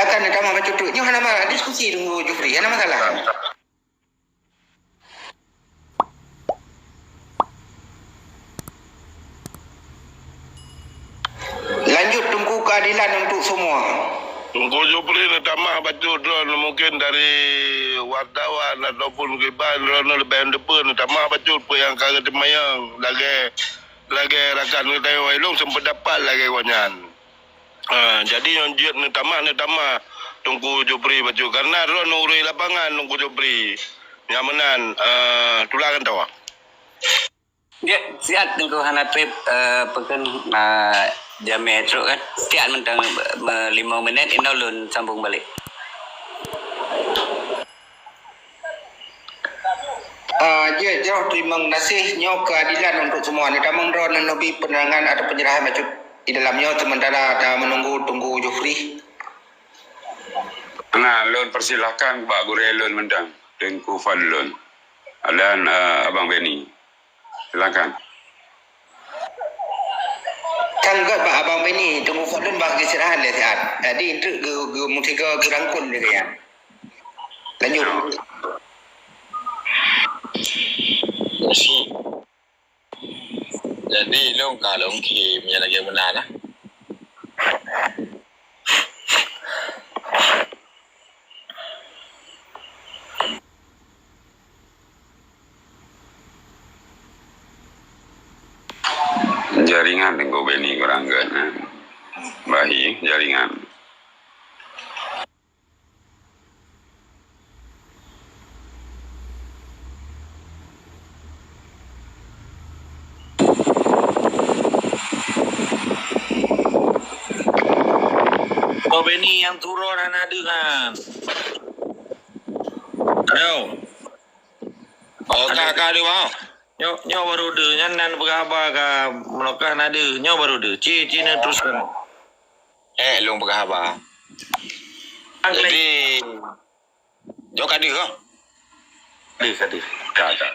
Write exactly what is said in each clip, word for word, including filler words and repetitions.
Kan tamah bacut tu. Nyoe hana masalah diskusi Teungku Jufri, hana masalah. Lanjut Teungku, keadilan untuk semua. Teungku Jufri neutamah bacut droe mungkin dari wartawan ataupun kiban droe leubeh depan neutamah bacut peue nyang ka geuteumanyong lagèe lagèe rakan geutanyoe ilong sependapat lagèe gobnyan. Ah, jadi nyang jeuet neutamah, neutamah Teungku Jufri bacut. Karena droe ureueng lapangan Teungku Jufri. Nyang meunan, eh, tulah kantô. Jeuet, siat Teungku hana trép, eh, peukon, eh, jamé trok kan. Siat mantong me-, me-, limong minét, inoe lôn sambung balek. Ah, jeuet, jroh teurimong gaséh nyoe keadilan untuk semua. Neutamong droe neubi penerangan atau penyerahan bacut di dalam nyoe sementara ta menunggu Teungku Jufri. Nah, lôn persilahkan bak gurèe lôn mantong, Teungku Fadlun. Dan, eh, Abang Beni. Silakan. Kan göt bak Abang Beni, Teungku Fadlun bak geusirahan lé siat. Jadi, enteuk geu-, geu-, meusigoe geurangkul lé gaya. Lanjut. Jadi, lôn ka lôn khém nyang lagèe meunan lah. Jaringan Teungku Beni kurang göt, eh. Bahi, jaringan. Teungku Beni nyang turun hana deuh kan. Aduh. Oh, ka, ka deuh, bang. Nyoe, nyoe baru deuh, nyan nan peugah haba ka meunokah na deuh, nyoe baru deuh. Ci, ci neuteruskan. Eh, lôn peugah haba. Jadi, nyoe ka deuh, ah? Deuh, ka deuh. Ka, ka.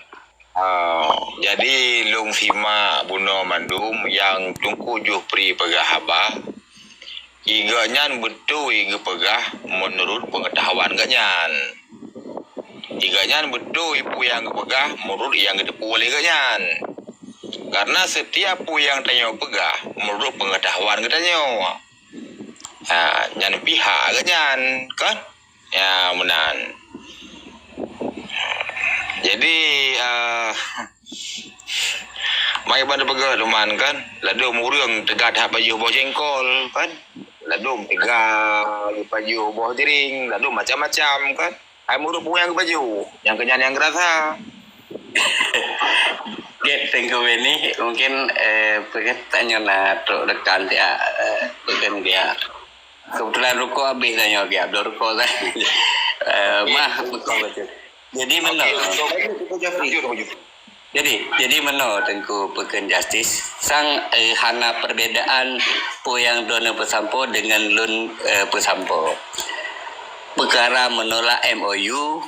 Ah, jadi lôn simak bunoe mandum nyang Teungku Jufri peugah haba. Gobnyan beutôi geupeugah meunurot peungeutahuan gobnyan. Gobnyan beutôi peue nyang geupeugah meunurot nyang geuteupeue lé gobnyan. Karena setiap peue nyang tanyoe peugah meunurot peungeutahuan geutanyoe. Ha, nyan pihak gobnyan, kan? Ya, meunan. Jadi, eh, mai ban peugah luman kan, ladôm ureueng teuga that pajoh boh jengkol kan, ladôm teuga pajoh boh jering, ladôm macam-macam kan. Hai meureuek peue nyang geupajoh, nyang keunyan nyang geurasa. Oke, Teungku Beni, mungkin, eh, peugah tanyoe na trok dekat, eh, peugah dia. Kebetulan rukok habis tanyoe, dia bloe rukok kan. Eh, mah, rukok bacut. Jadi, meunoe. Oke, lanjut, Teungku Jafri. Lanjut, lanjut. Jadi, jadi meunoe Teungku peukon Justice, sang, eh, hana perbedaan peue nyang droeneuh peusampoe deungon lôn, eh, peusampoe. Peukara menolak M O U,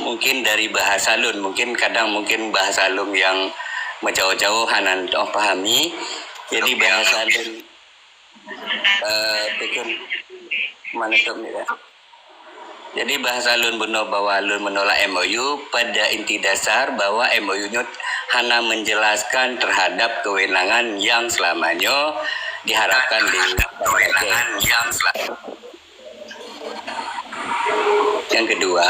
mungkin dari bahasa lôn, mungkin kadang mungkin bahasa lôn nyang meucawo-cawo hana teuh pahami. Jadi bahasa lôn Eh, peukon mana tu ni dah. Jadi bahasa lôn bunoe bahwa lôn menolak M O U pada inti dasar bahwa M O U nyoe hana menjelaskan terhadap kewenangan yang selama nyoe diharapkan di. Yang kedua,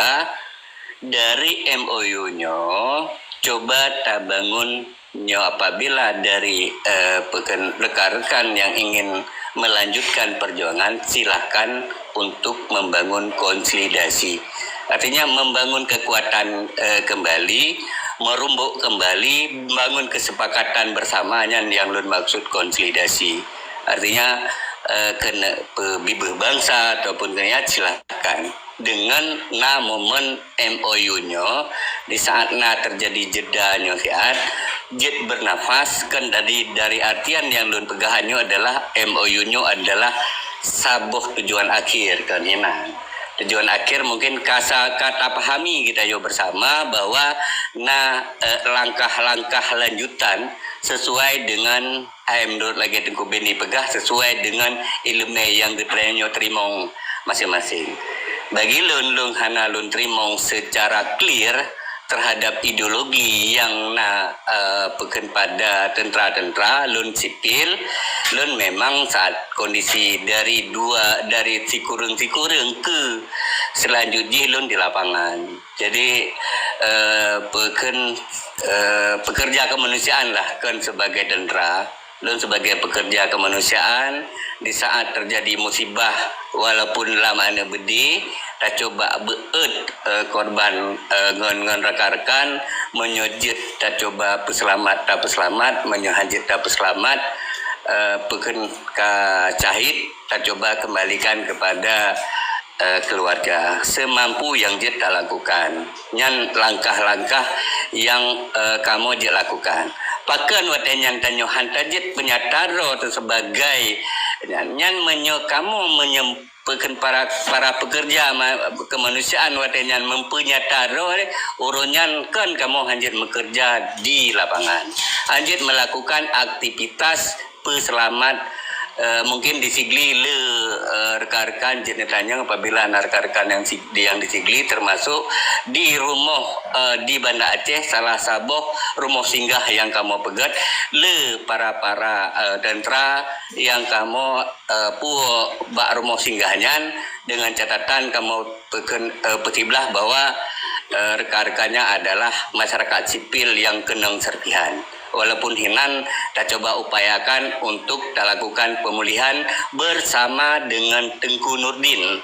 dari M O U nyoe coba tabangun nyoe apabila dari, eh, peken-, rekan-rekan yang ingin melanjutkan perjuangan, silakan untuk membangun konsolidasi. Artinya membangun kekuatan, eh, kembali, merumbuk kembali, membangun kesepakatan bersama, nyan yang lôn maksud konsolidasi. Artinya, eh, kena pe-, bibeuh bangsa ataupun kena, silakan. Dengan na momen M O U nyoe, di saat na terjadi jeda nyoe siat, jeuet bernafas, kan dari, dari artian nyang lôn peugah nyoe adalah M O U nyoe adalah saboh tujuan akhir, kan, inan. Tujuan akhir mungkin ka sa-, ka tapahami geutanyoe bersama bahwa na, eh, langkah-langkah lanjutan sesuai dengan, hai, menurut lagèe Teungku Beni peugah, sesuai dengan ileumèe nyang geutanyoe teurimong masing-masing. Bagi lôn, lôn hana lôn teurimong secara clear terhadap ideologi nyang na, eh, peukheun pada teuntara-teuntara, lôn sipil, lôn memang saat kondisi dari dua, dari sikureueng-sikureueng keu seulanjut jih lôn di lapangan. Jadi, eh, peukheun, eh, pekerja kemanusiaan lah, kon sebagai teuntara. Lôn sebagai pekerja kemanusiaan, di saat terjadi musibah, walaupun lam aneuk beudé, tacuba beuet, eh, korban, eh, ngon, ngon rakan-rakan, meunyoe jeuet tacuba peuseulamat, tapeuseulamat, meunyoe han jeuet tapeuseulamat, eh, peukheun ka syahid, tacuba kembalikan kepada, eh, keluarga semampu nyang jeuet talakukan. Nyan langkah-langkah nyang, eh, kamoe jeuet lakukan. Pakon watée nyan tanyoe han tajeuet peunyata droe teuh sebagai nyan, nyan meunyoe kamoe meunyoe peukheun para, para pekerja ma-, kemanusiaan watée nyan meupeunyata droe, uroe nyan kon kamoe han jeuet meukeureuja di lapangan. Han jeuet melakukan aktivitas peuseulamat, eh, mungkin di Sigli le, eh, rekan-rekan jeuet neutanyong apabila na rekan-rekan nyang si-, nyang di Sigli termasuk di rumoh, eh, di Banda Aceh salah saboh rumoh singgah nyang kamoe peugét le para-para, eh, teuntara nyang kamoe, eh, puwoe bak rumoh singgah nyan dengan catatan kamoe peukheun-, eh, peusiblah bahwa, eh, rekan-rekannya adalah masyarakat sipil nyang keunong serpihan. Walaupun hinan tacuba upayakan untuk talakukan pemulihan bersama dengan Teungku Nurdin.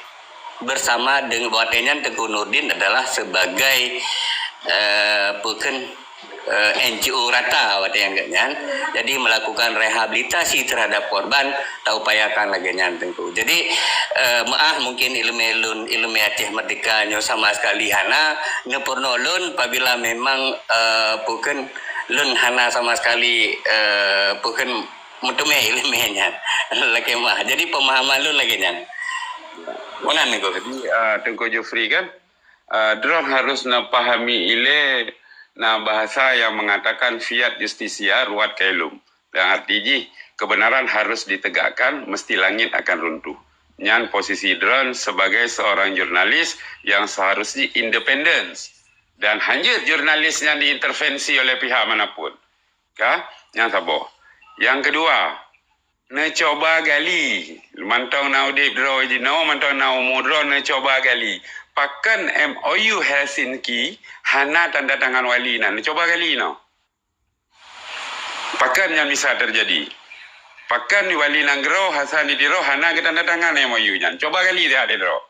Bersama dengan, watée nyan Teungku Nurdin adalah sebagai, eh, peukheun, eh, N G O rata watée nyan. Jadi melakukan rehabilitasi terhadap korban, taupayakan lagée nyan Teungku. Jadi, eh, meu'ah mungkin iéleumé lôn, iéleumé Aceh Merdeka nyoe sama sekali hana neupeurunoe lôn apabila memang, eh, peukheun lôn hana sama sekali, eh, peukheun meuteumé iéleumé nyan. Lakée meu'ah. Jadi pemahaman lôn lagée nyan. Meunan Teungku. Jadi, eh, Teungku Jufri kan, eh, droen harus neupahami ilée na bahasa nyang mengatakan fiat justitia ruat caelum. Dan arti jih, kebenaran harus ditegakkan, mesti langit akan runtuh. Nyan posisi droen sebagai seorang jurnalis nyang seharus jih independen. Dan han jeuet jurnalis nyan diintervensi oleh pihak manapun. Ka? Nyang saboh. Nyang keudua, neucuba gali. Mantong na udeb droe jinoe, mantong na umu droe, neucuba gali. Pakon M O U Helsinki hana tanda tangan wali nyan? Neucuba gali noh. Pakon nyan bisa teujadi? Pakon wali nanggroe Hasan di Tiro hana geutanda tangan M O U nyan? Cuba gali siat di droe.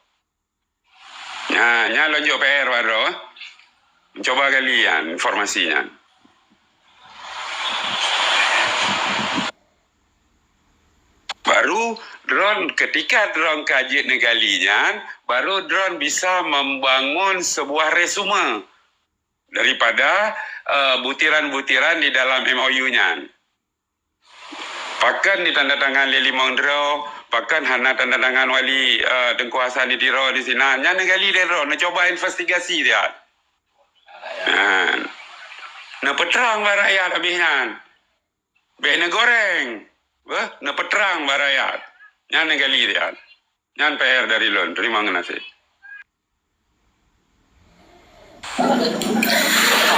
Nyan, nyan lôn jok P R bak droe. Cuba gali nyan, informasi nyan. Baru droen, ketika droen ka jeuet neugali nyan, baru droen bisa membangun sebuah resume daripada, eh, butiran-butiran di dalam M O U nyan. Pakon ditanda tangan lé limong droe, pakon hana tanda tangan wali, eh, Teungku Hasan di Tiro di sinan. Nyan neugali lé droe, neucuba investigasi siat. Nyan. Neupeutrang bak rakyat abéh nyan. Bék neugoreng. Beuh, neupeutrang bak rakyat. Nyan neugali siat. Nyan P R dari lôn. Terima kasih.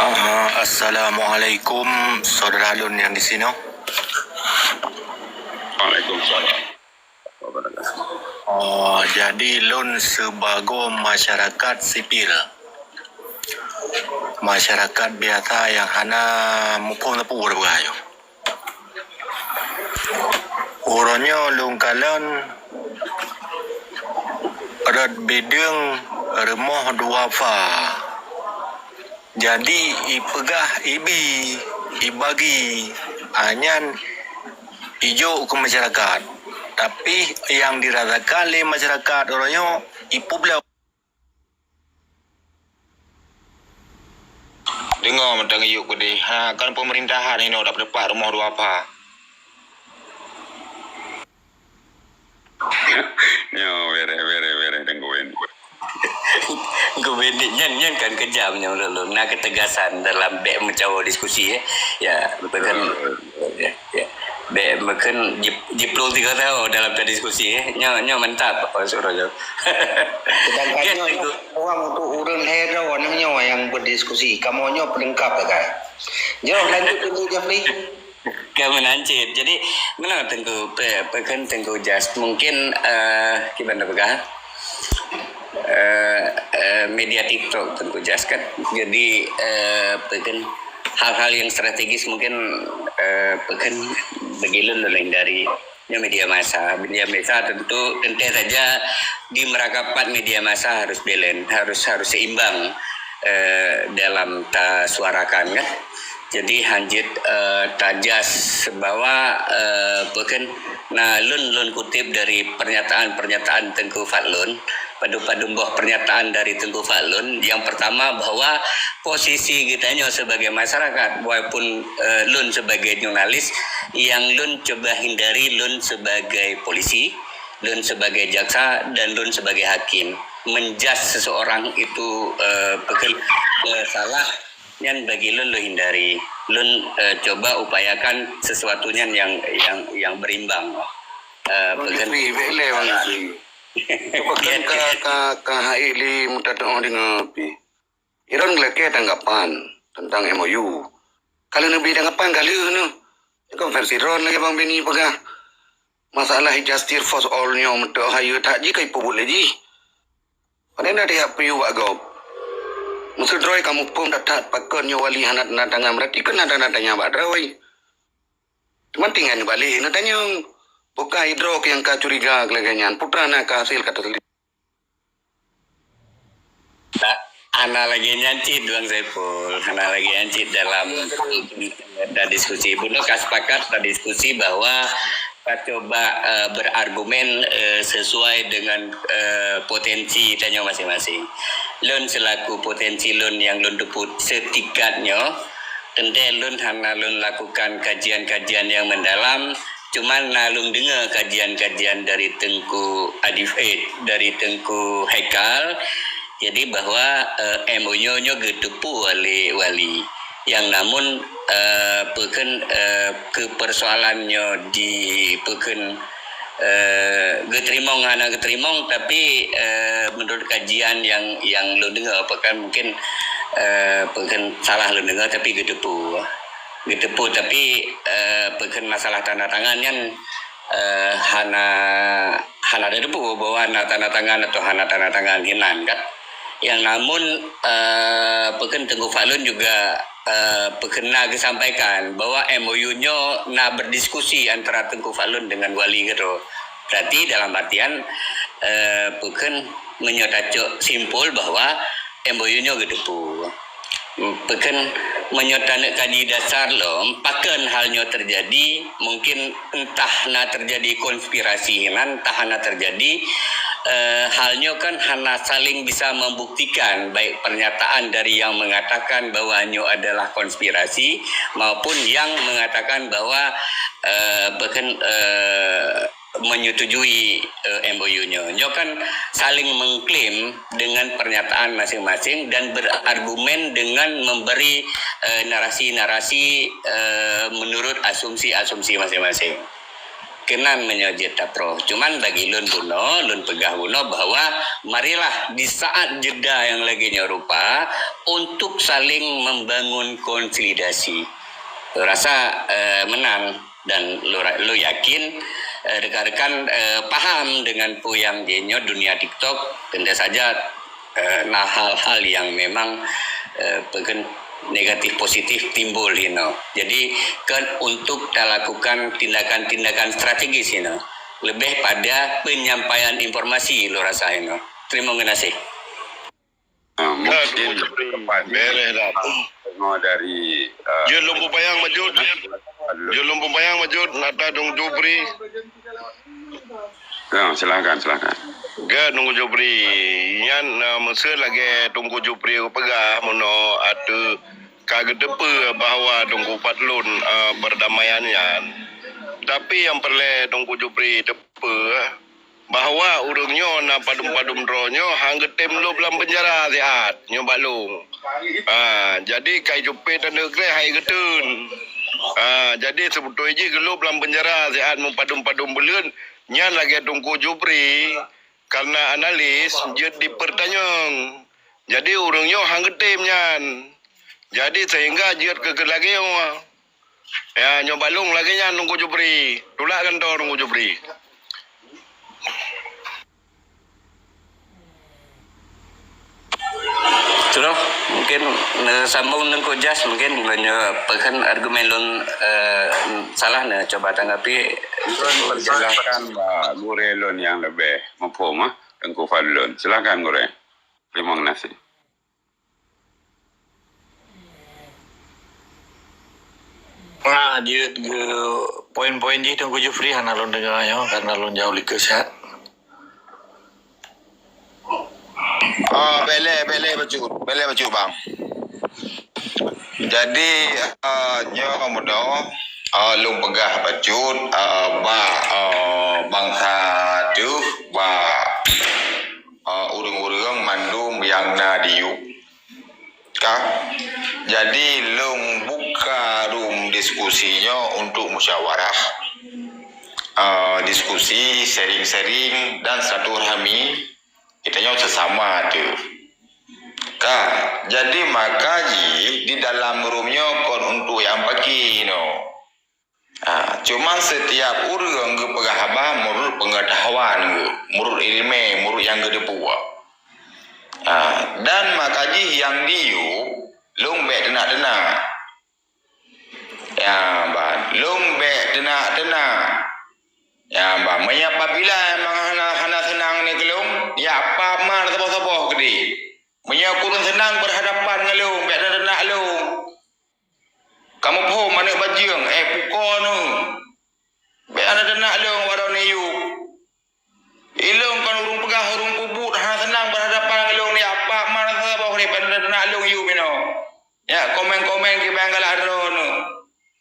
Ah, assalamualaikum, saudara lôn nyang di sinoe. Waalaikumsalam. Oh, jadi lôn sibagoe masyarakat sipil. Masyarakat biasa nyang hana muphom sapeue peugah nyoe. Uroe nyoe lôn kalon rot bideueng rumoh duafa. Jadi ipeugah ibi, ibagi, ah, nyan ijok keu masyarakat. Tapi nyang dirasakan lé masyarakat uroe nyoe ipeubloe. Deungoe mantong geuyue keudeh, ha, kon peumerintahan inoe dap-, dapat rumoh duafa. Nyoe, bereh, bereh, bereh, Teungku Wen. Teungku Wen, nyan, nyan kan keujam nyan lôn. Na keutegasan dalam bék meucawo diskusi, eh. Ya, betul kan? Ya, ya. Bék Mungkin jip-, jiplong tiga tahun dalam terdiskusi, eh. Nyoe, nyoe mantap, Pak Surojo. Sedangkan nyoe, nyoe ruang untuk ureuëng lhèe droe nyoe nyang berdiskusi. Kamoe nyoe pelengkap, kan? Jom, lanjut dulu, Jafri. Ka meunan cit. Jadi, meunan Teungku, pe-, pekan Teungku Jas. Mungkin, eh, kiban peugah, eh, eh, media TikTok Teungku Jas kan. Jadi, eh, pekan hal-hal yang strategis mungkin, eh, pekan bagi lôn lôn hindari. Nyoe media massa. Media massa tentu, tentu saja di merakapat media massa harus balance, harus, harus seimbang, eh, dalam tasuarakan, kan. Jadi, hanjeuet, eh, tajas bahwa, eh, pekan, nah, lôn, lôn kutip dari pernyataan-pernyataan Teungku Fadlun, padum-padum boh pernyataan dari Teungku Fadlun. Yang pertama, bahwa posisi geutanyoe sebagai masyarakat, walaupun, eh, lôn sebagai jurnalis, yang lôn cuba hindari, lôn sebagai polisi, lôn sebagai jaksa, dan lôn sebagai hakim. Menjas seseorang itu, eh, pekan, eh, salah, nyan bagi lôn, lôn hindari. Lôn, eh, cuba upayakan sesuatu nyan yang, yang, yang berimbang. Eh, Bang pekan Jufri, bèk lé Bang Jufri. Pekan ka, ka, ka hai lé mutatoh deungoe pih. Iron geulakèe tanggapan tentang M O U. Ka lheueh neubri tanggapan ka lheueh nyoe. Nyoe kan versi droen lagèe Bang Benny peugah. Masalah justice for all nyoe meuteuk hayeue that jih ka ipeubuet lé jih. Padahai na teuhak piyu bak gob. Meuseu droe ka muphom that-that pakon nyoe wali hana tanda tangan, berarti kon na tanda tangan bak droe. Cuma tinggai neubalek neutanyong. Bukai droe nyang ka curiga lagèe nyan, putra na ka hasil ka teuseulidiki. Hana lagèe nyan cit, Bang Saiful. Hana lagèe nyan cit dalam tadiskusi. Bunoe ka sepakat tadiskusi bahwa ka cuba, eh, berargumen, eh, sesuai dengan, eh, potensi tanyoe masing-masing. Lôn selaku potensi lôn nyang lôn teupeu setingkat nyoe, teuntèe lôn hana lôn lakukan kajian-kajian nyang mendalam, cuman na lôn deungoe kajian-kajian dari Teungku Adif, eh, dari Teungku Haikal. Jadi bahwa, eh, M O U nyoe, nyoe geuteupeue lé wali. Yang namun, eh, peukheun, eh, keu persoalan nyoe di peukheun, eh, geuteurimong hana geuteurimong, tapi, eh, menurut kajian yang, yang lôn deungoe, peukheun mungkin, eh, peukheun salah lôn deungoe, tapi geuteupeue. Geuteupeue, tapi, eh, peukheun masalah tanda tangan nyan, eh, hana, hana teupeu bahwa hana tanda tangan atau hana tanda tangan hinan kan. Yang namun, eh, peukheun Teungku Fadlun juga, eh, peukheun na geusampaikan bahwa M O U nyoe na berdiskusi antara Teungku Fadlun dengan wali keudroe. Berarti dalam artian, eh, peukheun meunyoe tacok simpul bahwa M O U nyoe geuteupeue. Peukheun meunyoe taneuk kaji dasar lom, pakon hal nyoe teujadi, mungkin entah na teujadi konspirasi hinan, entah hana teujadi, eh, hal nyoe kan hana saling bisa membuktikan, baik pernyataan dari yang mengatakan bahwa nyoe adalah konspirasi maupun yang mengatakan bahwa, eh, peukheun, eh, menyetujui, eh, M O U nyoe. Nyoe kan saling mengklaim dengan pernyataan masing-masing dan berargumen dengan memberi, eh, narasi-narasi, eh, menurut asumsi-asumsi masing-masing. Keunan meunyoe jeuet tatroh. Cuman bagi lôn bunoe, lôn peugah bunoe bahwa marilah di saat jeda nyang lagèe nyoe rupa untuk saling membangun konsolidasi. Rasa, eh, meunan. Dan lôn ra-, lôn yakin, eh, rekan-rekan, eh, paham dengan peue nyang jinoe dunia TikTok, tentu saja, eh, na hal-hal yang memang, eh, peukheun negatif positif timbul hinoe. Jadi, kon untuk talakukan tindakan-tindakan strategis hinoe. Lebih pada penyampaian informasi lôn rasa hinoe. Terima kasih. Ah, mungkin berempat. Beres dah. Tengok dari, ah, jeuet lôn peupanyang bacut. Jeuet lôn peupanyang bacut, nata Teungku Jupri. Ya, silakan, silakan. Gèt Teungku Jupri. Nyan, ah, meuseu lagèe Teungku Jupri geupeugah, meunoe ateueh ka geuteupeue bahwa Teungku Fadlun, ah, perdamaian nyan. Tapi nyang peureulèe Teungku Jupri teupeue, bahwa ureueng nyoe na padum-padum droe nyoe han geutem lôb lam peunjara siat nyoe bak lôn. Ha, jadi kai jupet dan neukreh hai geuteun. Ha, jadi seubeutôi jih geulôb lam peunjara siat meupadum-padum buleuen, nyan lagèe Teungku Jufri, karena analis jeuet dipeurtanyong. Jadi ureueng nyoe han geutem nyan. Jadi sehingga jeuet keu, keu lagèe nyoe. Ya, nyoe balong lagèe nyan Teungku Jufri. Tulak kantô Teungku Jufri. Terus mungkin neusambung Teungku Jas, mungkin meunyoe peukheun argumen lôn, eh, salah, neucuba tanggapi. Lôn persilahkan bak gurèe lôn nyang leubeh muphom, ah, Teungku Fadlun. Silakan gurèe. Terima kasih. Nah, jeuet keu poin-poin jih Teungku Jufri hana lôn deungoe nyoe, karena lôn jauh likot siat. Ah, bèk lé, bèk lé bacut, bèk lé bacut, bang. Jadi, ah, nyoe meunoe, ah, lôn peugah bacut, ah, bak, ah, bansa teuh, bak, ah, ureueng-ureueng mandum nyang na di yup. Ka? Jadi, lôn buka rum diskusi nyoe untuk musyawarah. Ah, diskusi, sharing-sharing dan silaturahmi geutanyoe seusama teuh. Ka? Jadi, maka jih di dalam rum nyoe kon untuk nyang paki inoe. Ha, cuma setiap ureueng geupeugah haba meunurot peungeutahuan geuh, meunurot ileumèe, meunurot nyang geuteupeue. Ha, dan maka jih nyang di yup, lôn bèk teunak-teunak. Ya, ban, lôn bèk teunak-teunak. Ya, ban, meunyoe apabila memang hana, hana seunang nibak lôn, ya, pap ma saboh-saboh keudéh. Meunyoe kureueng seunang berhadapan ngon lôn, bèk teunak-teunak lôn. Kamoe phom aneuk bajeueng, eh, pukoe neuh. Bèk hana teunak lôn waroe niyueb. Ilôn kon ureueng peugah ureueng peubuet hana seunang berhadapan ngon lôn nibak pap ma saboh ureueng, bèk hana teunak lôn yueb inoe. Nyak komen-komen kiban galak droeneuh.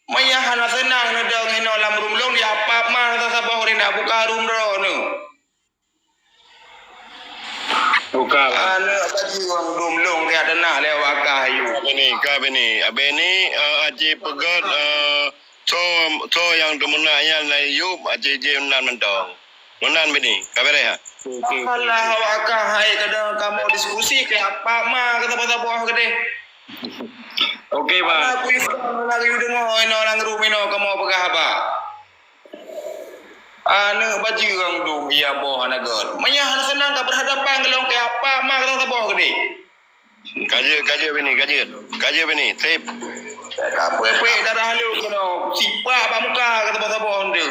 Meunyoe hana seunang neudong inoe lam rum lôn nibak pap ma saboh ureueng, na buka rum droeneuh. Buka, Bang. Aneuk bajeueng dum lôn riak teunak lé awak kah yueb. Ka bini, ka bini. Abéh ni, eh, aci peugöt, eh, soe, soe nyang teumeunak nyan lé yueb, aci jih meunan mantong. Meunan bini, ka beureh, ha? Oke, oke, oke. Alah, awak kah hai kadang kamoe diskusi keu apa ma keu saboh-saboh keudéh. Oke, Bang. Alah, kuisang lagèe deungoe inoe lam rum inoe kamoe peugah haba. Aneuk bajeueng dum, iya boh aneuk gèt. Meunyoe hana seunang ka berhadapan ngon lôn keu apa ma keu saboh keudéh. Ka jeuet, ka jeuet bini, ka jeuet. Ka jeuet bini, sip. Ka peuék-peuék darah lôn keunoe. Sipak bak muka keu saboh-saboh tu.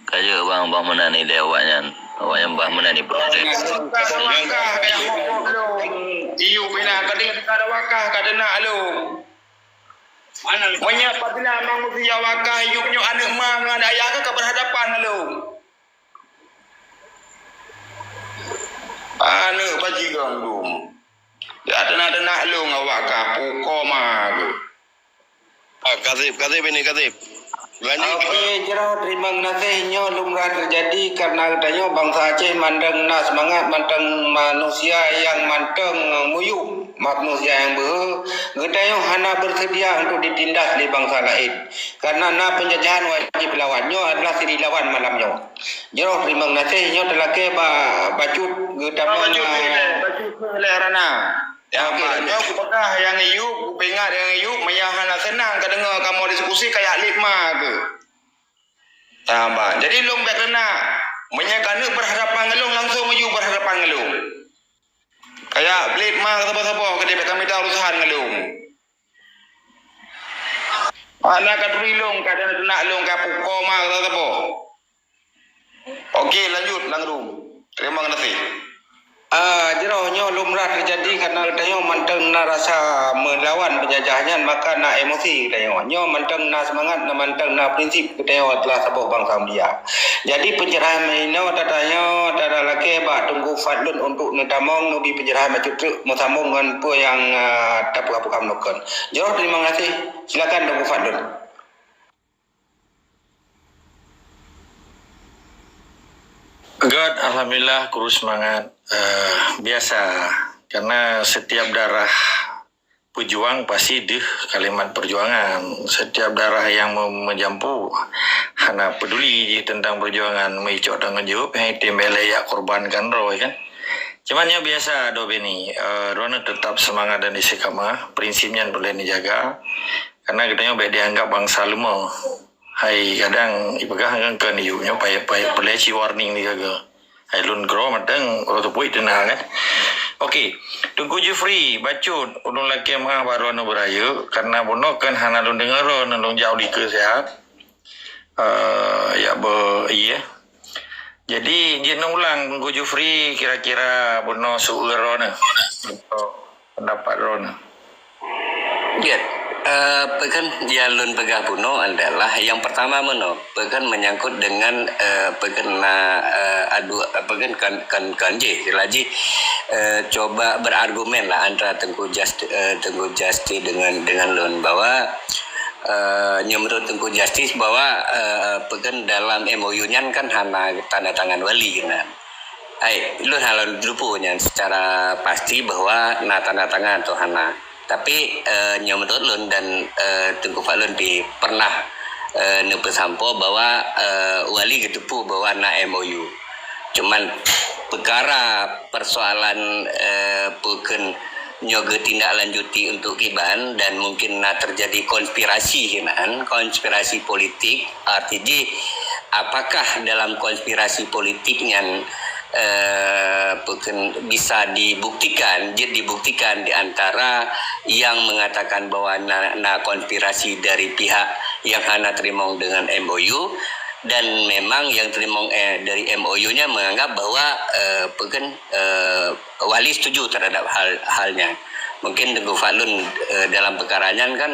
Ka jeuet bang, bah meunan idéh awak nyan. Awak nyan bah meunan iprotes. Ka seumangka kaya mokok lôn. Iyup ina ka deungon ka ada wakah ka teunak lôn. Meunyoe apabila manusia wakah yup nyoe aneuk ma ngon ayah ka berhadapan ngon lôn. Aneuk bajeueng dum. Ya teunak-teunak lôn awak kah pukoe ma geuh. Ah, kasih, kasih bini, kasih. Lanjut. Oke, jroh terima kasih nyoe lumrah terjadi karena geutanyoe bangsa Aceh mantong na semangat, mantong manusia nyang mantong muyup, manusia nyang beuhe, geutanyoe hana bersedia untuk ditindas lé bangsa laén. Karena na penjajahan wajib lawan. Nyoe adalah siri lawan malam nyoe. Jroh terima kasih nyoe teulakèe ba-, bacut geutamong, ah, bacut, eh, bacut, eh, lé Rana. Ya, oke, ma, lanjut. Nyoe kupeugah nyang iyup, kupeuingat nyang iyup, meunyoe hana seunang ka deungoe kamoe diskusi, kaya lét ma keuh. Ya, ma. Jadi lôn bèk keuneuk, meunyoe ka neuk berhadapan ngon lôn, langsung iyup berhadapan ngon lôn. Kaya lét ma saboh-saboh, ka dibèk ka mita urusan ngon lôn. Hana ka turi lôn, ka teunak lôn, ka pukoe ma saboh. Oke, lanjut, Nang Rum. Terima kasih. Ah, jroh nyoe lumrah terjadi karena geutanyoe mantong na rasa melawan penjajah nyan, maka na emosi geutanyoe. Nyoe mantong na semangat, na mantong na prinsip geutanyoe adalah saboh bangsa mulia. Jadi, pencerahan inoe tatanyoe, talakèe bak Teungku Fadlun untuk neutamong, neubi pencerahan bacut treuk meusambong ngon peue nyang, ah, tapeugah-peugah meunokon. Jroh, terima kasih. Silakan, Teungku Fadlun. Göt, alhamdulillah, kurus semangat. Eh, biasa, karena setiap darah pejuang pasti deuh kalimat perjuangan. Setiap darah yang me-, meujampu hana peduli jih teuntang perjuangan, meuicok tanggong jaweueb hai tem bék lé jak korbankan droe kan. Cuman nyoe biasa Dok Benny, eh, droeneuh teutap seumangat dan istiqamah, prinsip nyan peureulée neujaga, karena geutanyoe bék dianggap bansa leumoh. Hai kadang ipeugah ngon keu niyueb nyoe payah-payah peureulée ci warning digaga. Hai lôn keudroe mantong uroe teupeu teunang eh. Oke, Teungku Jufri, bacut ulôn lakée meu'ah bak droeneuh beurayeuk karena bunoe kan hana lôn deungoe droeneuh lôn jak u dikeue siat. Eh, ya be iya. Jadi jeuet neulang Teungku Jufri kira-kira bunoe su-, droeneuh. Pendapat droeneuh. Jeuet, eh, peue kheun nyang lôn peugah bunoe adalah yang pertama meunoe, peue kheun menyangkut dengan, eh, peue kheun na, eh, adu, peue kheun kan, kan, kan jih, laju, eh, coba berargumen lah antara Teungku Just-, eh, Teungku Justi dengan, dengan lôn bahwa, eh, nyoe menurut Teungku Justi bahwa, eh, peue kheun dalam M O U nyan kan hana tanda tangan wali keunan. Ai, lôn hana lôn teupeu nyan secara pasti bahwa na tanda tangan atau hana. Tapi, eh, nyoe menurut lôn dan, eh, Teungku Fadlun pih pernah, eh, neupeusampoe bahwa, eh, wali geuteupeue bahwa na M O U. Cuman peukara persoalan, eh, peue kheun nyoe geutindaklanjuti untuk kiban dan mungkin na terjadi konspirasi keunan, konspirasi politik, arti jih apakah dalam konspirasi politik nyan, eh, peue kheun bisa dibuktikan, jeuet dibuktikan di antara yang mengatakan bahwa na, na konspirasi dari pihak yang hana teurimong dengan M O U dan memang yang teurimong, eh, dari M O U nyan menganggap bahwa, eh, peue kheun, eh, wali setuju terhadap hal, hal nyan. Mungkin Teungku Fadlun, eh, dalam peukara nyan kan,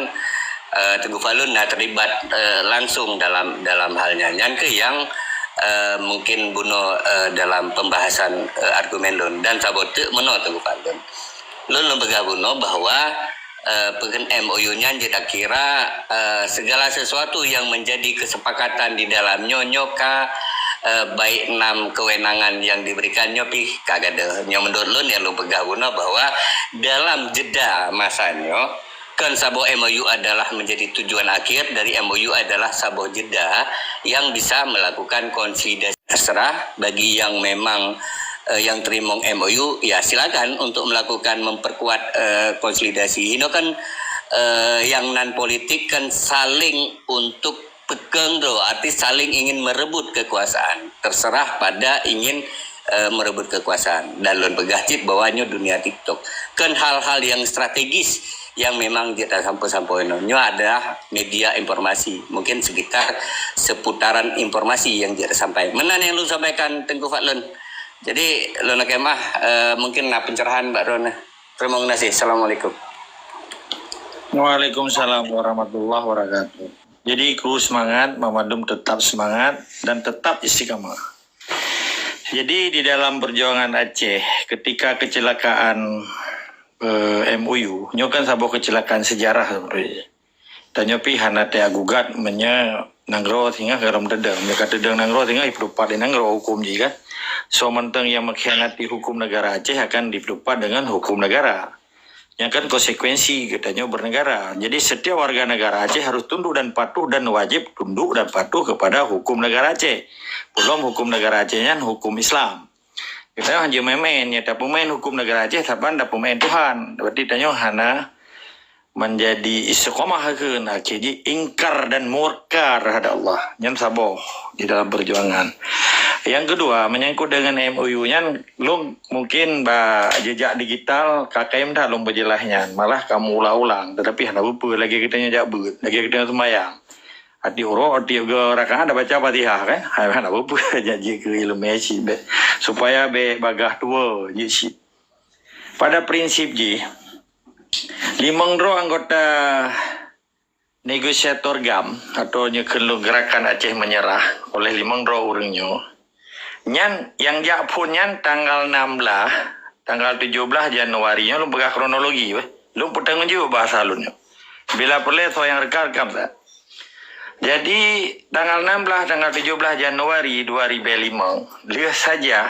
eh, Teungku Fadlun na terlibat, eh, langsung dalam, dalam hal nyan. Nyan keuh nyang, eh, mungkin bunoe, eh, dalam pembahasan, eh, argumen lôn dan saboh teuk meunoe Teungku Fadlun. Lôn, lôn peugah bunoe bahwa, eh, peue kheun M O U nyan jeuet kira, eh, segala sesuatu yang menjadi kesepakatan di dalam nyoe, nyoe ka, eh, baik nam kewenangan yang diberikan nyoe pih ka gadoh. Nyoe menurut lôn nyang lôn peugah bunoe bahwa dalam jeda masa nyoe, kan saboh M O U adalah menjadi tujuan akhir dari M O U adalah saboh jeda yang bisa melakukan konsolidasi. Terserah bagi yang memang, eh, yang teurimong M O U, ya silakan untuk melakukan memperkuat, eh, konsolidasi. Inoe kan, eh, yang nan politik kan saling untuk peukong droe, arti saling ingin merebut kekuasaan. Terserah pada ingin, eh, merebut kekuasaan. Dan lôn peugah cit bahwa nyoe dunia TikTok. Kan hal-hal yang strategis yang memang jeuet tasampoe-sampoe inoe. Nyoe adalah media informasi. Mungkin sekitar seputaran informasi yang jeuet tasampai. Meunan nyang lôn sampaikan Teungku Fadlun. Jadi lôn lakée meu'ah, eh, mungkin na pencerahan bak droeneuh. Terima kasih. Assalamualaikum. Waalaikumsalam warahmatullahi wabarakatuh. Jadi kru semangat, Mama Dum tetap semangat dan tetap istiqamah. Jadi di dalam perjuangan Aceh, ketika kecelakaan, eh, M O U, nyoe kan saboh kecelakaan sejarah sebenarnya. Tanyoe pih hana teugugat meunyoe nanggroe singoh gohlom teudeung. Meunyoe ka teudeung nanggroe singoh, ipeudupat lé nanggroe huköm jih kan. Soe mantong nyang mengkhianati huköm negara Aceh akan dipeudupat dengan huköm negara. Nyan kan konsekuensi geutanyoe bernegara. Jadi setiap warga negara Aceh harus tunduk dan patuh dan wajib tunduk dan patuh kepada huköm negara Aceh. Peulom huköm negara Aceh nyan huköm Islam. Geutanyoe hana main-main, nyan tapeumain huköm negara Aceh, saban tapeumain Tuhan. Berarti tanyoe hana menjadi istiqamah keunan, akhé jih ingkar dan murka terhadap Allah. Nyan saboh di dalam perjuangan. Yang kedua, menyangkut dengan M O U nyan, lôn mungkin bak jejak digital ka kayém that lôn beujeulaih nyan. Malah ka meuulang-ulang, tetapi hana peue-peue, lagée geutanyoe jak beuet, lagée geutanyoe seumayang. Até uroe, até uroe rakaat dah baca Fatihah kan? Hai, hana peue-peue, jak jeuet keu ileumé cit bék, supaya bék bagaih tuwoe jih cit. Pada prinsip jih, limong droe anggota negosiator GAM atau nyoe kheun lôn Gerakan Aceh Menyerah oleh limong droe ureuëng nyoe. Nyan nyang jak phon nyan tanggal enam belas, tanggal tujuh belas Januari nyoe lôn peugah kronologi weh. Lôn peutanggong jaweueb bahasa lôn nyoe. Bila peureulée soe nyang rekam-rekam sa. Jadi tanggal enam belas, tanggal tujuh belas Januari dua ribu lima, lheueh saja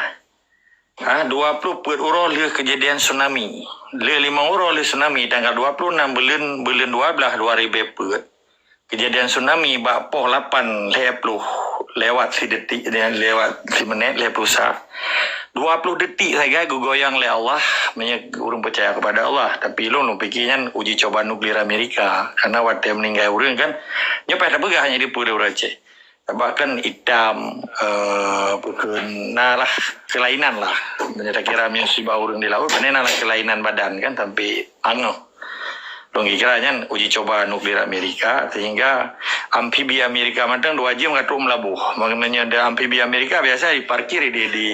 Ha, dua puluh peuet uroe lheueh keujadian tsunami. Lheueh limong uroe lheueh tsunami tanggal dua puluh enam buleuen, buleuen dua belas dua ribèe peuet. Keujadian tsunami bak poh lapan lhèe ploh lewat sidetik, lewat simenit lhèe ploh sa. Dua ploh detik sagai geugoyang lé Allah, meunyoe ureueng peucaya kepada Allah. Tapi lôn, lôn pike nyan uji coba nuklir Amerika. Karena watèe meuninggai ureueng kan, nyoe payah tapeugah nyan dipeue lé ureueng Aceh. Sabab kan itam, eh, bukon na lah kelainan lah. Meunyoe takira musibah ureueng di laôt, pane na lah kelainan badan kan sampai angeuh. Lôn kira nyan uji coba nuklir Amerika, sehingga amfibi Amerika mantong dua jeuem ka trok meulaboh. Meunyoe ada amfibi Amerika biasa diparkir di, di,